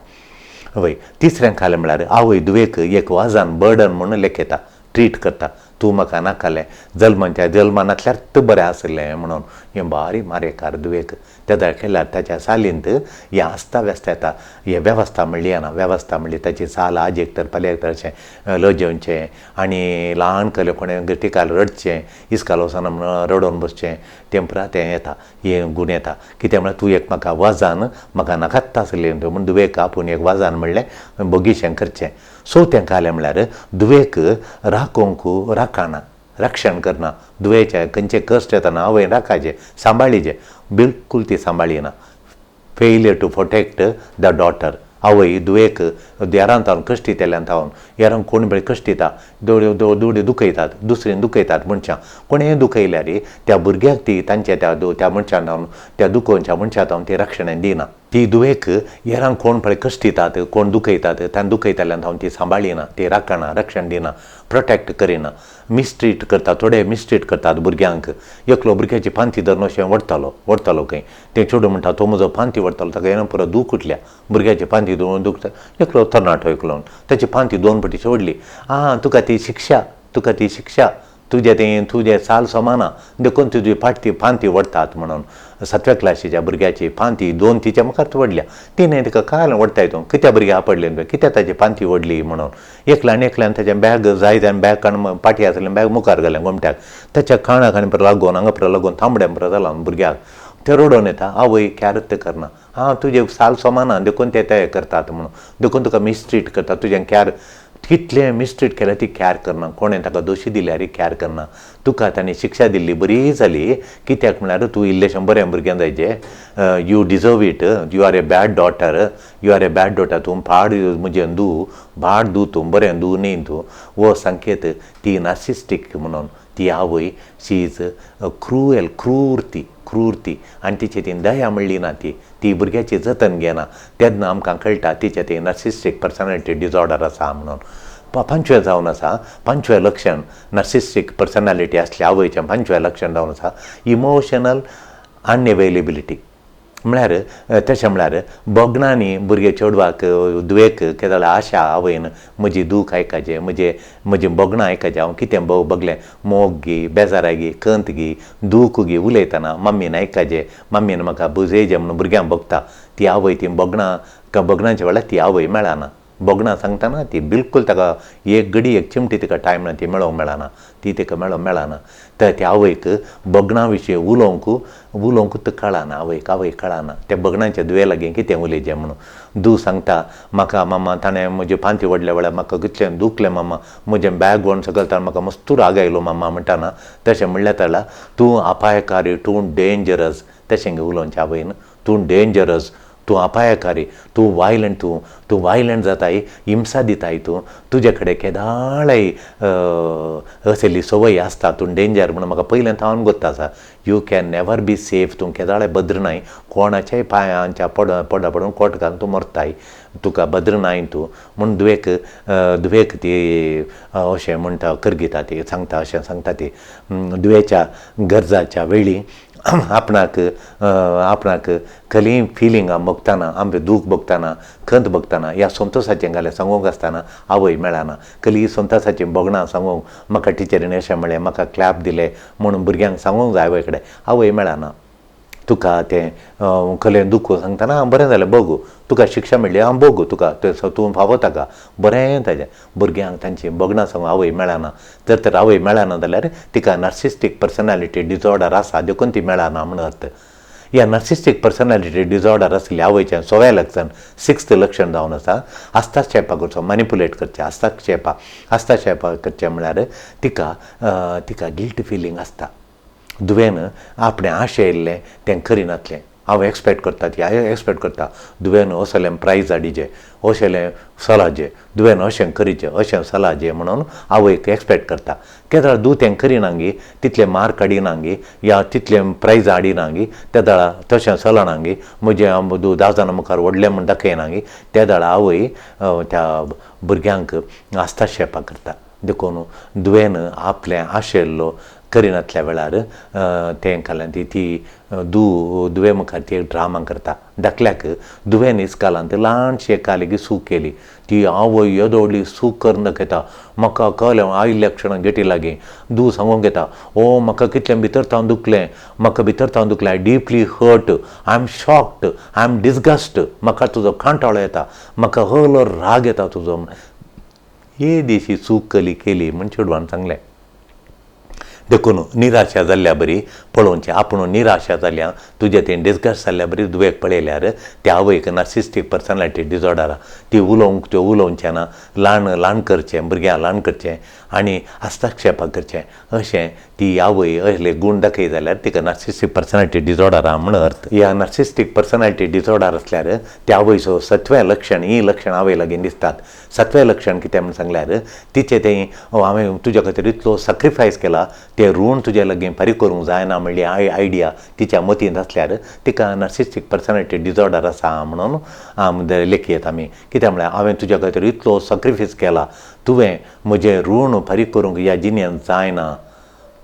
वय तिसरें खालें म्हळ्यार आवय दुवेक एक वजन बर्डन म्हणून लेखयता, ट्रीट करता, तूं म्हाका नाकालें जल्माच्या जल्मा नासल्यार तूं बरें आसलें म्हणून हें बारी मारेकार दुवेक तेदळ केल्यार ताच्या सालींत हें अस्ताव्यस्त येता. हे वेवस्था म्हणली येना, वेवस्था म्हणली ताची साल आज एक तर फाल्यां एक तर अशें लजेवचें आनी ल्हान कले कोणें टिकाल रडचें, इस्काल वचना म्हणून रडोवन बसचें, तें पुरा तें येता, हे गूण येता. कितें म्हळ्यार तूं एक म्हाका वजान म्हाका नाकात आसलें म्हूण धुवेक आपूण एक वजान म्हणलें बोगीशें करचें. सो तें कालें म्हळ्यार धुवेक राखोवंक राखना, रक्षण करना, धुवेचें खंयचें कश्ट येतना आवयन राखाचें, सांबाळीचें, बिलकूल ती सांबाळिना. Failure to protect the daughter. आवय धुवेक देरांत हाडून कश्टितेल्यान थावन येरांक कोण बरे कश्टिता, दोळे दोळे दुखयतात, दुसरेन दुखयतात मनशां, कोणेय दुखयल्यार त्या भुरग्याक ती तांच्या त्या त्या मनशान थावन त्या दुखोवच्या मनशां थावन ती रक्षण दिना. ती धुवेक येरांक कोण पळय कश्टितात, कोण दुखयतात, तांकां दुखयतल्यान थावन ती सांबाळिना, ती राखना, रक्षण दिना, प्रोटेक्ट करिना, मिसट्रीट करता, थोडे मिसट्रीट करतात भुरग्यांक. एकलो भुरग्याची पांती धरून अशें व्हडतालो, व्हडतालो खंय, तें चेडूं म्हणटा तो म्हजो पांती व्हडतालो, ताका येना पुरो दूख उठल्या, भुरग्याची पांती दुखता. एकलो तरणाटो एकलो ताची पांती 2 पटी व्हडली, आं तुका ती शिक्षा, तुका ती शिक्षा, तुजें तें तुजें साल समाना देखून तुजी पाटी पांती व्हडतात म्हणून 7व्या क्लासीच्या भुरग्याची पांती 2 तिच्या मुखार व्हडल्या, तिणें तिका काल व्हडताय तूं कित्या भुरग्या आपडलें तुवें, कित्याक ताची पांती व्हडली म्हणून. एकल्यान एकल्यान ताचें बॅग जाय आनी बॅग काडून पाटी आसलें बॅग मुखार घालें गोमट्याक, ताच्या काणाक आनी लागून हांगा पुरो लागून तांबड्या पुरो जालां भुरग्याक, तें रडोवन येता. आवय क्यारत करना, आं तुजें साल समाना देखून ते ते करतात म्हणून, देखून तुका मिसट्रीट करता, तुजें क्यार कितलें मिसट्रीट केल्यार ती कॅर करना, कोणें ताका दोशी दिल्यार कॅर करना. तुका ताणें शिक्षा दिल्ली बरी जाली, कित्याक म्हळ्यार तूं इल्लेशें बरें भुरगें जायचें, you deserve it, you are a bad daughter, you are a bad daughter, तूं पाड म्हजें दू, भाड दू, तूं बरें दू न्ही तूं. हो संकेत ती नार्सिस्टीक म्हणून ती आवय, शी is cruel, क्रूर ती, क्रूर ती, आनी तिची ती दया म्हणली ना, ती ती भुरग्याची जतन घेना. तेन्ना आमकां कळटा तिचें ती नार्सिस्टीक पर्सनॅलिटी डिसऑर्डर आसा म्हणून. पांचवें जावन आसा, पांचवें लक्षण नार्सिस्टीक पर्सनॅलिटी आसल्या आवयचें पांचवें लक्षण जावन आसा इमोशनल अनएवेलेबिलिटी. म्हळ्यार तशें म्हळ्यार भोगणांनी भुरगे चेडवाक धुवेक केदो आशा आवयन म्हजी दूख आयकाचें, म्हजें म्हजीं भोगणां आयकाचें, हांव कितें भोगलें, मोग गी, बेजाराय गी, खंत गी, दूख गी उलयतना मम्मीन आयकाचें, मम्मीन म्हाका बुजयचें म्हणून भुरग्यांक भोगता. ती आवय ती भोगणां भोगणांच्या वेळार ती आवय मेळना, भोगणां सांगतना ती बिलकूल ताका एक घडी एक चिमटी तिका टायम ना, ती मेळोवंक मेळना, ती तिका मेळोवंक मेळना. तर त्या आवयक भोगणां विशीं उलोवंक उलोवंकूच कळना, आवयक आवयक कळना त्या भोगणांच्या धुवे लागीं कितें उलयचें म्हणून. धूव सांगता म्हाका मामा ताणें म्हजी पांती व्हडल्या वेळार म्हाका कितलें दुखलें मामा, म्हजें बॅग व्हरून सकयल ताणें म्हाका मस्तूर राग आयलो मामा म्हणटाना, तशें म्हणल्यार ताला तूं अपायकारी, तूं डेंजरस, तशें उलोवचें आवयन, तूं डेंजरस, तूं अपायकारी, तूं वायलंट, तूं तूं वायलंट जाताय, हिंसा दिताय तूं, तुजे कडेन केदाळाय असली संवय आसता, तूं डेंजर म्हणून म्हाका पयलें थावन गोत्त आसा. You can never be safe, तूं केदाळाय भद्र नाय, कोणाच्याय पांयांच्या पड पडा पडून कोट घालून तूं मरताय, तुका भद्र नाय तूं म्हूण धुवेक धुवेक ती अशें म्हणटा, करगिता ती सांगता, अशें सांगता ती. धुवेच्या गरजाच्या वेळी आपणाक आपणाक खलीं फिलिंगां भोगतना, आमचें दूख भोगतना, खंत भोगतना, ह्या संतोसाचें घालें सांगूंक आसतना आवय मेळना. कली संतोसाचीं भोगणां सांगूंक म्हाका टिचरीन अशें म्हणलें, म्हाका क्लॅप दिलें म्हणून भुरग्यांक सांगूंक जाय आवय कडेन, आवय मेळना. तुका तें खलें दुख्ख सांगतना बरें जालें बगू, तुका शिक्षा मेळ्ळी हांव बगू, तुका तें तूं फावो ताका बरें ताजें. भुरग्यांक तांची भोगणां सांगूंक आवय मेळना. जर तर आवय मेळना जाल्यार तिका नार्सिस्टीक पर्सनॅलिटी डिसऑर्डर आसा देखून ती मेळना म्हूण अर्थ. ह्या नार्सिस्टीक पर्सनॅलिटी डिसऑर्डर आसली आवयचें सव्वें लक्षण, 6th लक्षण जावन आसा हस्तक्षेपा करचो, मॅनिपुलेट करचें, हस्तक्षेपा, हस्तक्षेपा करचें म्हळ्यार तिका तिका गिल्ट फिलींग आसता. धुवेन आपणें आशयल्लें तें करिनातलें, हांव एक्सपेक्ट करता, ती एक्सपेक्ट करता धुवेन असलें प्रायज हाडिचें, अशेलें सलाजें, धुवेन अशें करीचें, अशें सलाजें म्हणून आवयक एक्सपेक्ट करता. केदळा धूव तें करिनागी, तितले मार्क हाडिनागी या तितले प्रायज हाडिनागी, तेदळा तशें चलनागी, म्हजें धूव 10 जाणां मुखार व्हडलें म्हूण दाखयनागी, तेदळा आवय त्या भुरग्यांक हस्तक्षेपा करता. देखून धुवेन आपलें आशिल्लो करिनातल्या वेळार तें खाल्यान ती ती दुवे मुखार ती एक ड्रामा करता. धाकल्याक दुवेन इस्कालांत ल्हानशी एका लेगीत चूक केली, ती आवय येदो व्हडली चूक करून दाखयता. म्हाका कळ्ळें आयिल्ल्या क्षणाक गेटी लागीं दू सांगूंक येता, ओ म्हाका कितलें भितर तावन दुखलें, म्हाका भितर तावन दुखलें, I deeply hurt, I am shocked, I am disgust, म्हाका तुजो कांटाळो येता, म्हाका हलो राग येता तुजो. येदीशी चूक कली केली म्हूण चेडवान सांगलें. देखून निराशा जाल्ल्या बरी पळोवचें, आपूण निराशा जाल्या तुजें तें डिस्गस्ट जाल्ल्या बरी दुवेक पळयल्यार त्या आवयक नार्सिस्टीक पर्सनॅलिटी डिसऑर्डर, ती उलोवंक त्यो उलोवचें ना, ल्हान ल्हान करचें, भुरग्यांक ल्हान करचें आनी हस्तक्षेपां करचें, अशें ती आवय असले गूण दाखयत जाल्यार तिका नार्सिस्टीक पर्सनॅलिटी डिसऑर्डर आहा म्हूण अर्थ. ह्या नार्सिस्टीक पर्सनॅलिटी डिसऑर्डर आसल्यार त्या आवयचो सतवें लक्षण, हीं लक्षणां आवय लागीं दिसतात. सतवें लक्षण कितें म्हूण सांगल्यार तिचें तें हांवें तुज्या खातीर इतलो सॅक्रिफायस केला, तें ऋण तुज्या लागीं फारीक करूंक जायना म्हणली आयडिया तिच्या मतींत आसल्यार तिका नार्सिस्टीक पर्सनॅलिटी डिसऑर्डर आसा म्हणून लेखयत आमी. कित्याक म्हळ्यार हांवें तुज्या खातीर इतलो सॅक्रिफायस केला, तुवें म्हजें ऋण फारीक करूंक ह्या जिणेंत जायना,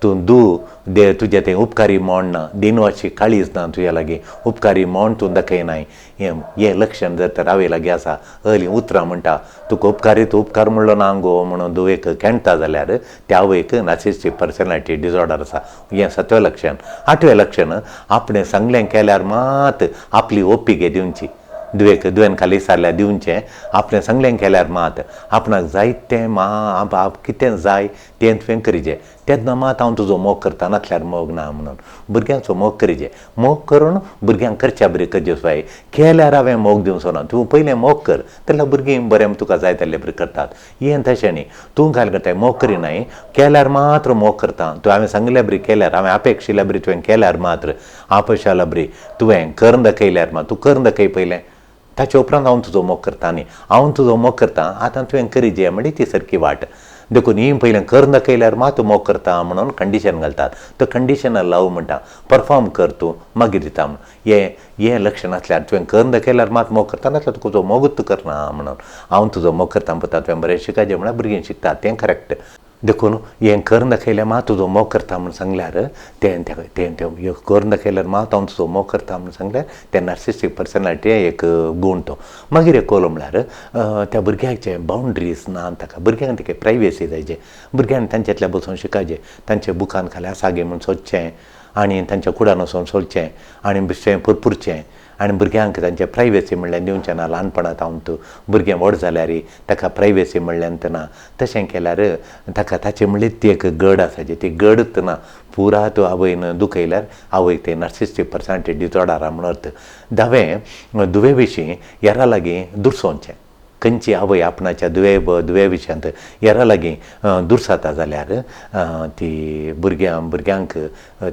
तूं दू दे तुजें तें उपकारी मोड ना, दिनवाशी काळीज ना तुज्या लागीं, उपकारी मोड तूं दाखयनाय, हें लक्षण जर तर आवय लागीं आसा, असलीं उतरां म्हणटा, तुका उपकारी तूं उपकार म्हणलो ना गो म्हणून धुवेक खेणटा जाल्यार त्या आवयक नार्सिस्टीक पर्सनॅलिटी डिसऑर्डर आसा. हें सतवें लक्षण. आठवें लक्षण, आपणें सांगलें केल्यार मात आपली ओपिगे दिवची, दुवेक दुवेन खाली सारल्यार दिवचें, आपणें सांगलें केल्यार मात आपणाक जाय तें मा कितें जाय तें तुवें करिजे, तेन्ना मात हांव तुजो मोग करता, नासल्यार मोग ना म्हणून भुरग्यांचो मोग करिजे. मोग करून भुरग्यांक करच्या बरी करचे जाय, केल्यार हांवें मोग दिवचो ना, तूं पयलें मोग कर जाल्यार भुरगीं बरें तुका जाय जाल्ले बरें करतात. हें तशें न्ही, तूं काय करताय मोग करिनाय, केल्यार मात्र मोग करता, तूं हांवें सांगल्या बरी केल्यार, हांवें अपेक्षिल्ल्या बरी तुवें केल्यार मात्र, अपेक्षाल्या बरी तुवें करून दाखयल्यार मात, तूं करून दाखय पयलें, ताचे उपरांत हांव तुजो मोग करता न्ही, हांव तुजो मोग करता आतां तुवें करिजे म्हणजे ती सारकी वाट. देखून ही पयलें करून दाखयल्यार मात मोग करता म्हणून कंडिशन घालतात, तो कंडिशनल लव म्हणटा, परफॉर्म कर तूं मागीर दिता म्हणून. हें हें लक्षण आसल्यार तुवें करून दाखयल्यार मात मोग करता, नासल्यार तुका तुजो मोगूच करना म्हणून. हांव तुजो मोग करता पळयता तुवें बरें शिकायचें म्हळ्यार भुरगीं शिकतात तें करेक्ट. देखून हें करून दाखयल्यार मात तुजो मोग करता म्हूण सांगल्यार तें तें तें करून दाखयल्यार मात हांव तुजो मोग करता म्हूण सांगल्यार तें नार्सिस्टीक पर्सनॅलिटी एक गूण तो. मागीर एक कोलो म्हळ्यार त्या भुरग्याचे बावंड्रीज ना, ताका भुरग्यांक ताका प्रायवेसी जायचे, भुरग्यांनी तांच्यातल्या बसून शिकायचें, तांच्या बुकान खाली आसा गे म्हूण सोदचें आनी तांच्या कुडान वचून सोदचें आनी बेश्टें पुरपुरचें आनी भुरग्यांक तांचे प्रायवेसी म्हणल्यार दिवचें ना. ल्हानपणांत हांव तूं भुरगें व्हड जाल्यार ताका प्रायवेसी म्हणल्यार ना, तशें केल्यार ताका ताचे म्हणल्यार ती एक गड आसाची, ती गडच ना, पुरा तूं आवयन दुखयल्यार आवयक तें नार्सिस्टीक पर्सनॅलिटी डिसऑर्डर म्हूण अर्थ. धावें, दुवे विशीं हेरां लागीं दुरसोवचें, खंयची आवय आपणाच्या दुवे दुवे विशयांत हेरां लागीं दुरसाता जाल्यार ती भुरग्यांक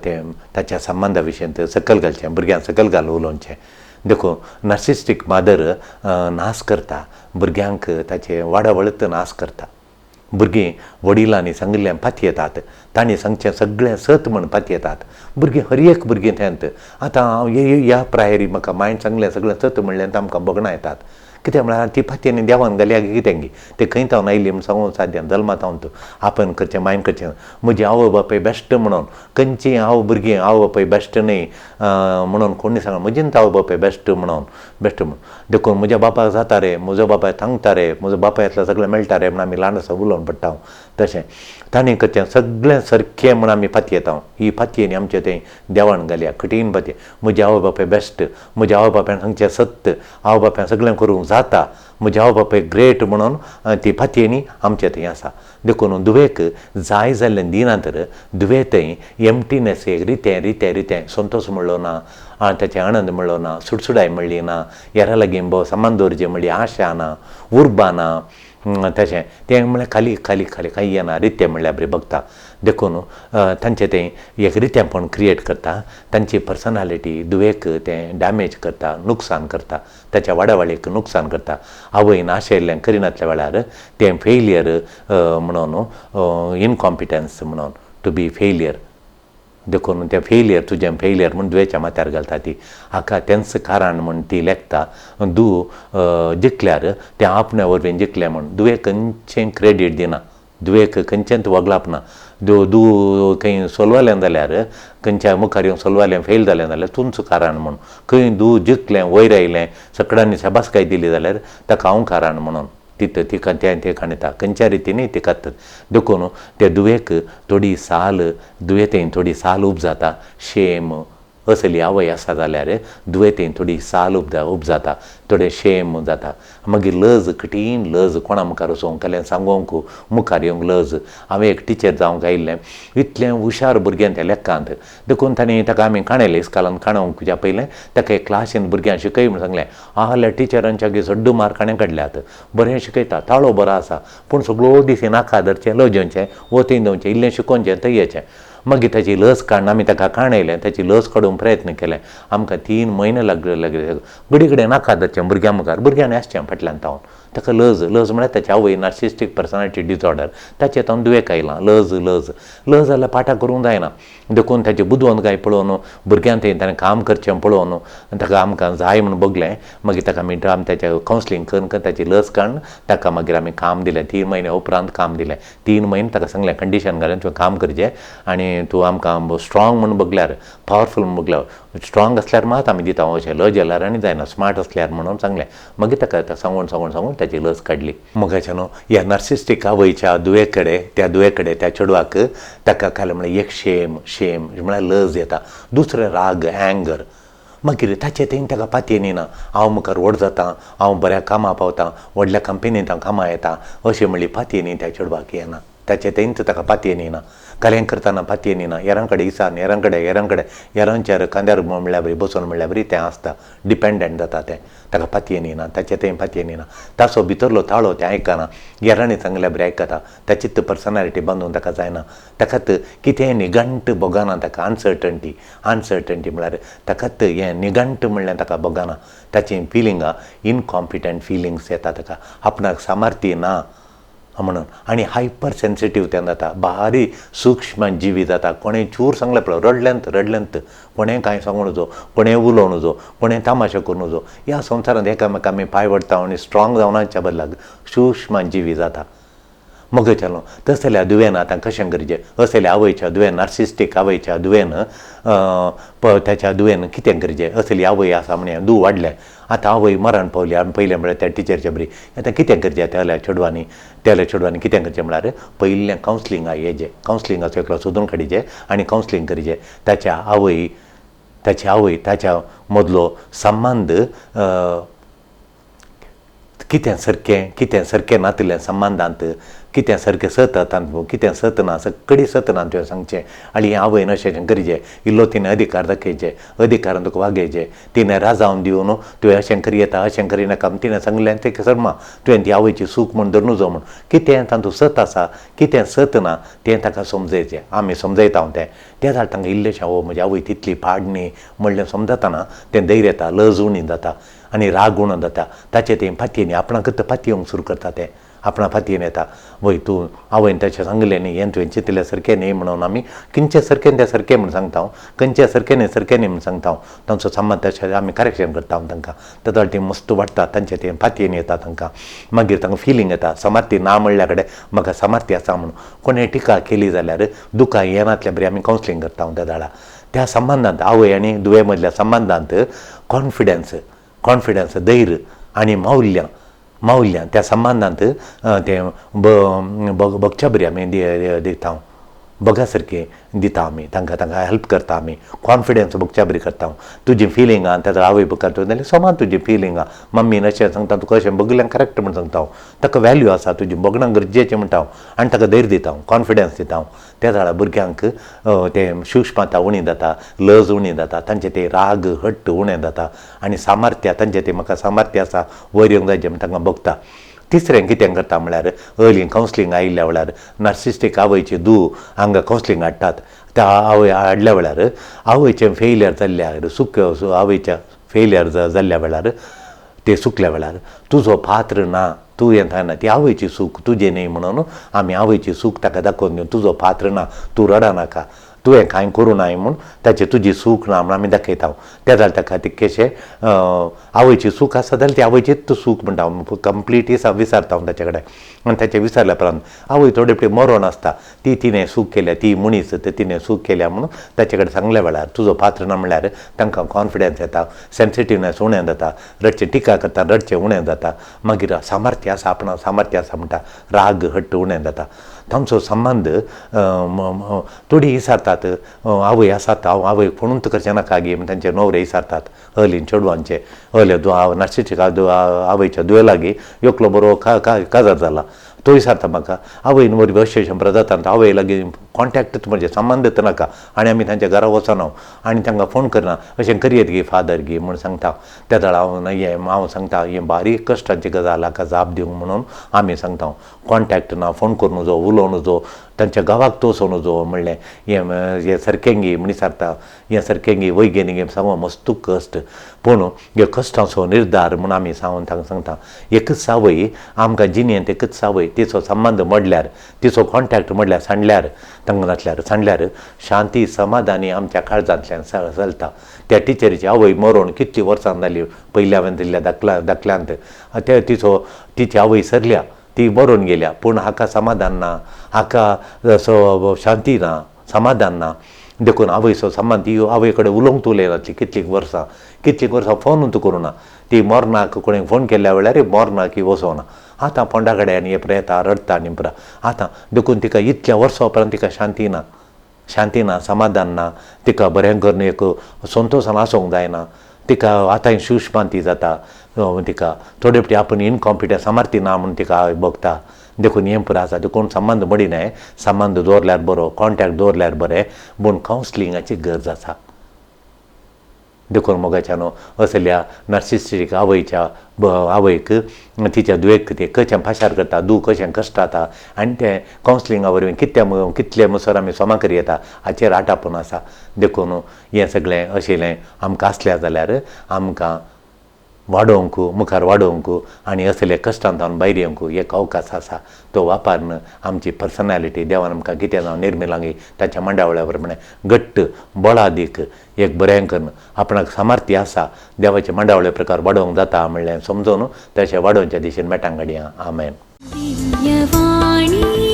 तें ताच्या संबंदा विशयांत सकयल घालचें, भुरग्यांक सकयल घाल उलोवचें. देखून नार्सिस्टीक मादर नाश करता भुरग्यांक, ताचे वाडावळत नाश करता. भुरगीं वडिलांनी सांगिल्लें पातयेतात, तांणी सांगचें सगळें सत म्हूण पातयेतात भुरगीं, हर एक भुरगीं तेंत. आतां हांव ह्या प्रायरी म्हाका मायन सांगलें सगळें सत म्हणलें आमकां भोगणां येतात, कित्याक म्हळ्यार ती पातयेनी देवान घाल्या कितें गी ते खंय तावन आयली म्हूण सांगूंक साध्य जल्मा तावन तूं आपण करचें मायन करचें. म्हजी आवय बापूय बेश्ट म्हणून खंयची हांव भुरगीं आवय बापूय बेश्ट न्ही म्हणून कोणी सांगना, म्हजीच आवय बापूय बेश्ट म्हणून बेश्ट म्हणून. देखून म्हज्या बापाक जाता रे, म्हजो बापाय सांगता रे, म्हजो बापायतलो सगळें मेळटा रे म्हूण आमी ल्हान आसा उलोवन पडटा. तशें तांणी करचें सगळें सारकें म्हूण आमी पातयेता, ही पातयेनी आमचें तें देवान घालया कठीण पातये. म्हजी आवय बापूय बेश्ट, म्हज्या आवय बापायन सांगचें सत्य, आवय बापायन सगळें करूंक जाता, म्हज्या आवय बापाय ग्रेट म्हणून ती पातयेनी आमचें थंय आसा. देखून धुवेक जाय जाल्लें दिना तर धुवे थंय एम्प्टीनेस एक रितें रितें रितें संतोश म्हणलो ना, ताचें आनंद म्हणलो ना, सुडसुडाय म्हणली ना, हेरां लागीं भोव सामान दवरचें म्हणली आशा ना, उर्बा ना, तशें तें म्हणल्यार खाली खाली खाली कांय येना, रितें म्हणल्यार बरें बगता. देखून तांचें तें एक रितेंपण क्रिएट करता, तांची पर्सनालिटी धुवेक तें डॅमेज करता, नुकसान करता, ताच्या वाडावळीक नुकसान करता. आवयन आशयल्लें करिनातल्या वेळार तें फेलियर म्हणून, इनकॉम्पिटन्स म्हणून, टू बी फेलियर. देखून तें फेलियर तुजें फेलियर म्हूण धुवेच्या माथ्यार घालता ती, हाका तेंच कारण म्हूण ती लेखता. धूव जिखल्यार तें आपणा वरवीं जिखलें म्हूण धुवेक खंयचें क्रेडीट दिना, धुवेक खंयचेंच वगळप ना. दू खंय सोलवालें जाल्यार खंयच्या मुखार येवन सोलवालें फेल जालें जाल्यार तुमचो कारण म्हूण, खंय दू जिखलें वयर आयलें सगळ्यांनी शाबासकाय दिली जाल्यार ताका हांव कारण म्हणून तित तिका तें ते काणयता खंयच्या रितीनूय ती काडटात. देखून ते दुवेक थोडी साल दुयेंत थोडी साल उब जाता. शेम असली आवय आसा जाल्यार दुयेंत थोडी साल उब जाता, थोडें शेम जाता. मागीर लज, कठीण लज, कोणा मुखार वचोंक केलें सांगोंक मुखार येवंक लज. हांवें एक टिचर जावंक आयिल्लें, इतलें हुशार भुरगें तें लेखांत, देखून ताणें ताका आमी काणयलें इस्कालान काणोवंक पयलें ताका एक क्लासीन भुरग्यांक शिकय म्हूण सांगलें. आहल्या टिचरांच्या सड्डू मार्क हाणें काडल्यात, बरें शिकयता, ताळो बरो आसा, पूण सगळो दीस नाका धरचें लजोवचें वतीन दवचें इल्लें शिकोवचें थंय येचें. मागीर ताची लस काडून आमी ताका काणयलें, ताची लस काडूंक प्रयत्न केलें. आमकां 3 म्हयने लागले लागले घडी कडेन नाका धरचें भुरग्यां मुखार, भुरग्यांनी आसचें फाटल्यान तावन ताका लज. लज म्हळ्यार ताची आवय नार्सिस्टीक पर्सनॅलिटी डिसऑर्डर ताचें तावन दुयेंत आयलां. लज लज लज जाल्यार पाठां करूंक जायना. देखून ताची बुदवंतकाय पळोवन भुरग्यां थंय ताणें काम करचें पळोवन ताका आमकां जाय म्हूण बगलें. मागीर ताका आमी आमी ताचें कावन्सिलींग करून करून ताची लस काडून ताका मागीर आमी काम दिलें. 3 म्हयने उपरांत काम दिलें. 3 म्हयने ताका सांगलें कंडिशन घालून तुवें काम करचें आनी तूं आमकां स्ट्रॉंग म्हूण बगल्यार पावरफूल म्हूण बगल्यार स्ट्रॉंग आसल्यार मात आमी दिता अशें लज जाल्यार आनी जायना, स्मार्ट आसल्यार म्हणून सांगलें. मागीर ताका सांगून सांगून सांगून ताची लस काडली. मगाच्या न्हू ह्या नार्सिस्टीक आवयच्या दुयेकडे त्या दुयेकडे त्या चेडवाक ताका काल म्हळ्यार एक शेम शेम म्हळ्यार लज येता, दुसरें राग एंगर. मागीर ताचे थंय ताका पातयेन येना, हांव मुखार व्हड जाता, हांव बऱ्या कामां पावता, व्हडल्या कंपनींत हांव कामां येता अशें म्हणली पातयेन त्या चेडवाक येना. ताचे थंयच ताका पातयेन येना, कार्यां करतना पातयेन येना, हेरां कडेन इसान हेरां कडेन हेरां कडेन हेरांचेर खांद्यार म्हणल्यार बरी बसून म्हणल्यार बरी तें आसता, डिपेंडंट जाता तें, ताका पातयेन येना, ताचे थंय पातयेन येना. ताचो भितरलो ताळो तें आयकना, हेरांनी सांगल्यार बरी आयकता, ताचीच पर्सनॅलिटी बांदून ताका जायना. ताकात कितेंय निघंट भोगना, ताका अनसर्टन्टी अनसर्टन्टी म्हळ्यार ताकात हें निघंट म्हणल्यार ताका भोगना. ताची फिलिंगां इनकॉम्पिटंट फिलिंग्स येता ताका, आपणाक सामर्थ्य ना म्हणून. आनी हायपर सेन्सिटीव तें जाता, भारी सूक्ष्म जिवी जाता. कोणें चूर सांगलें पळय रडल्यांत रडल्यांत, कोणें कांय सांगू नजो, कोणें उलोवं नजो, कोणें तामाशो करूं नजो. ह्या संवसारांत एकामेका आमी पांय वडटा आनी स्ट्रॉंग जावनाच्या बदलाक सूक्ष्म जिवी जाता. मग चलो तसल्या दुयेन आतां कशें करचें? असल्या आवयच्या दुयेन नार्सिस्टीक आवयच्या दुयेन ताच्या दुयेन कितें करचें? असली आवय आसा म्हण दू वाडलें, आतां आवय मरण पावली आमी पयलें म्हळ्यार त्या टिचरच्या बरी आतां कितें करचें? त्या चेडवांनी त्या चेडवांनी कितें करचें म्हळ्यार पयलें कावन्सिलिंगा येचें, कावन्सिलिंगाचो एकलो सोदून काडचें आनी कावन्सिलींग करचें. ताच्या आवय ताची आवय ताच्या मदलो संबंद कितें सारकें कितें सारकें नातिल्लें संबंदांत कितें सारकें सत तांतूं कितें सत ना सगळी सत ना तुवें सांगचें. आनी आवयन अशें करचें, इल्लो तिणें अधिकार दाखयचे, अधिकारान तुका वागयचें, तिणें राजावन दिवन तुवें अशें करयेता अशें करिनाका तिणें सांगलें तें सरमा तुवें ती आवयची सूख म्हूण धरून जाव म्हूण कितें तातूंत सत आसा कितें सत ना तें ताका समजयचें. आमी समजयता हांव तें तें जाल्यार तांकां इल्लेशें ओ म्हजी आवय तितली पाड न्ही म्हणलें समजतना तें धैर्य येता, लज उणी जाता आनी राग उणो जाता. ताचें तें पातयेन आपणाकच पातयेवंक सुरू करता, तें आपणा पातयेन येता वय तूं आवयन तशें सांगलें न्ही हें तुवें चिंतलें सारकें न्ही म्हणून आमी खंयचें सारकें तें सारकें म्हूण सांगता हांव, खंयचें सारकें न्ही सारकें न्ही म्हूण सांगता हांव. तांचो संबंद तशें आमी करेक्शन करता हांव तांकां, तेदोळ तीं मस्त वाडटा, तांचें तें पातयेन येता तांकां. मागीर तांकां फिलींग येता सामर्थ्य ना म्हणल्या कडेन म्हाका सामर्थ्य आसा म्हणून. कोणें टिका केली जाल्यार दुकां येनातल्या बरी आमी कावन्सिलींग करता हांव त्या दाडा. त्या संबंदांत आवय आनी दुवे मदल्या संबंदांत कॉन्फिडन्स कॉन्फिडन्स धैर्य आनी मौल्यां मौल्यां त्या संबंदांत तें बगच्या बरी आमी दिता बगा सारकें दिता आमी तांकां, तांकां हेल्प करता आमी, कॉन्फिडन्स बगच्या बरी करता. तुजी फिलिंगां ताजो आवय बगर जाल्यार समान तुजी फिलिंगां मम्मीन अशें सांगता तुका अशें बगल्यान करेक्ट म्हूण सांगता हांव, ताका वॅल्यू आसा तुजी बगणां गरजेचें म्हणटा हांव आनी ताका धैर्य दिता हांव, कॉन्फिडन्स दिता हांव. त्या जाल्यार भुरग्यांक तें सूक्ष्मता उणी जाता, लज उणी जाता, तांचे ते राग हट्ट उणें जाता आनी सामर्थ्य तांचें तें म्हाका सामर्थ्य आसा वयर येवंक जाय जें तांकां बगता. तिसरें कितें करता म्हळ्यार अर्ली कावन्सिलींग आयिल्ल्या वेळार नार्सिस्टीक आवयची धूव हांगा कावन्सिलींग हाडटात. त्या आवय हाडल्या वेळार आवयचें फेलियर जाल्ल्या सुक आवयच्या फेलियर जाल्ल्या वेळार ते सुकल्या वेळार तुजो पात्र ना तूं येता ना ती आवयची सूख तुजें न्ही म्हणून आमी आवयची सूख ताका दाखोवन दिवन तुजो पात्र ना तूं रडनाका तुवें कांय करूं नाय म्हूण ताचे तुजी चूक ना म्हूण आमी दाखयता. त्या जाल्यार ताका तितकेशें आवयची चूक आसा जाल्यार ती आवयचीच चूक म्हणटा हांव, कंप्लीट विसारता हांव ताचे कडेन. आनी ताचें विसारल्या उपरांत आवय थोडे फावटी मरोण आसता, ती तिणें चूक केल्या, ती मनीस तिणें चूक केल्या म्हणून ताचे कडेन सांगल्या वेळार तुजो पात्र ना म्हणल्यार तांकां कॉन्फिडन्स येता, सेन्सिटिवनेस उणें जाता, रडचें टिका करता रडचें उणें जाता, मागीर सामर्थ्य आसा आपणाक सामर्थ्य आसा म्हणटा, राग हट्ट उणें जाता. तांचो संबंद थोडीं विसारतात, आवय आसात हांव आवयक फोनूच करचें नाका गे म्हण तांचे न्हवरे विसारतात. अहलीन चेडवांचे अहले नार्सिस्टीक आवयच्या दुये लागीं एकलो बरो काजार जाला तो विसारता म्हाका, आवयन वरवीं अशें शंबर जाता आवय लागीं कॉन्टेक्टच म्हणजे संबंदच नाका आनी आमी तांच्या घरा वचना आनी तांकां फोन करना, अशें करयेत गे फादर गे म्हूण सांगता. त्या वेळार हांव हें हांव सांगता हें बारीक कश्टांची गजाल हाका जाप दिवंक म्हणून आमी सांगता. कॉन्टेक्ट ना, फोन करूं नजो, उलोवं नजो, तांच्या गांवाक तो वचों नजो म्हणलें हें हें सारकें गे म्हण विचारता, हें सारकें गे वैज्ञानीक हें सांगू मस्त कश्ट, पूण हे कश्टांचो निर्धार म्हूण आमी सांगून तांकां सांगता. एकच आवय आमकां जिणेंत एकच आवय, तिचो संबंद मोडल्यार, तिचो कॉन्टेक्ट मोडल्यार, सांडल्यार तांकां नासल्यार सांडल्यार शांती समाधानी आमच्या काळजांतल्यान चलता. त्या टिचरीची आवय मरोण कितलीं वर्सां जालीं पयलीं हांवें दिल्ल्या दाखल्यांत ते तिचो तिची आवय सरल्या, ती मरोन गेल्या, पूण हाका समाधान ना, हाका असो शांती ना, समाधान ना. देखून आवयचो संबंद ती आवय कडेन उलोवंक उलयनासली कितलीं वर्सां, कितलीं वर्सां फोनूच करूं ना. ती मरणाक कोणें फोन केल्या वेळार मरणाक ही वचोना, आतां फोंडा कडेन आनी हे येता रडटा आनी पुरा आतां. देखून तिका इतल्या वर्सां उपरांत तिका शांती ना, शांती ना, समाधान ना, तिका बरें करून एक संतोशान आसूंक जायना, तिका आतां सुशमांती जाता, तिका थोडे फावटी आपूण इनकॉम्पिटंट सामर्थ्य ना म्हूण तिका भोगता. देखून हें पुरो आसा. देखून संबंद मोडिनाय, संबंद दवरल्यार बरो, कॉन्टेक्ट दवरल्यार बरें, पूण कावन्सिलिंगाची गरज आसा. देखून मोगाच्यानो असल्या नार्सिस्टीक आवयच्या आवयक तिच्या दुयेक ते कशें पाशार करता, दू कशें कश्टाता आनी तें कावन्सिलिंगा वरवीं कितले कितले मुसर आमी सोमा करी येता हाचेर आटापून आसा. देखून हें सगळें अशें आमकां आसलें जाल्यार आमकां वाडोवंक, मुखार वाडोवंक आनी असले कश्टांतल्यान भायर येवंक एक अवकाश आसा. तो वापरून आमची पर्सनॅलिटी देवान आमकां कितें जावं निर्मिलांगी ताच्या मांडावळ्या प्रमाणे घट्ट बळादीक एक बरें करून आपणाक सामर्थ्य आसा देवाच्या मांडावळ्या प्रकार वाडोवंक जाता म्हणलें समजून तशें वाडोवच्या दिशेन मेटां घडया. आमेन. दिव्यवाणी.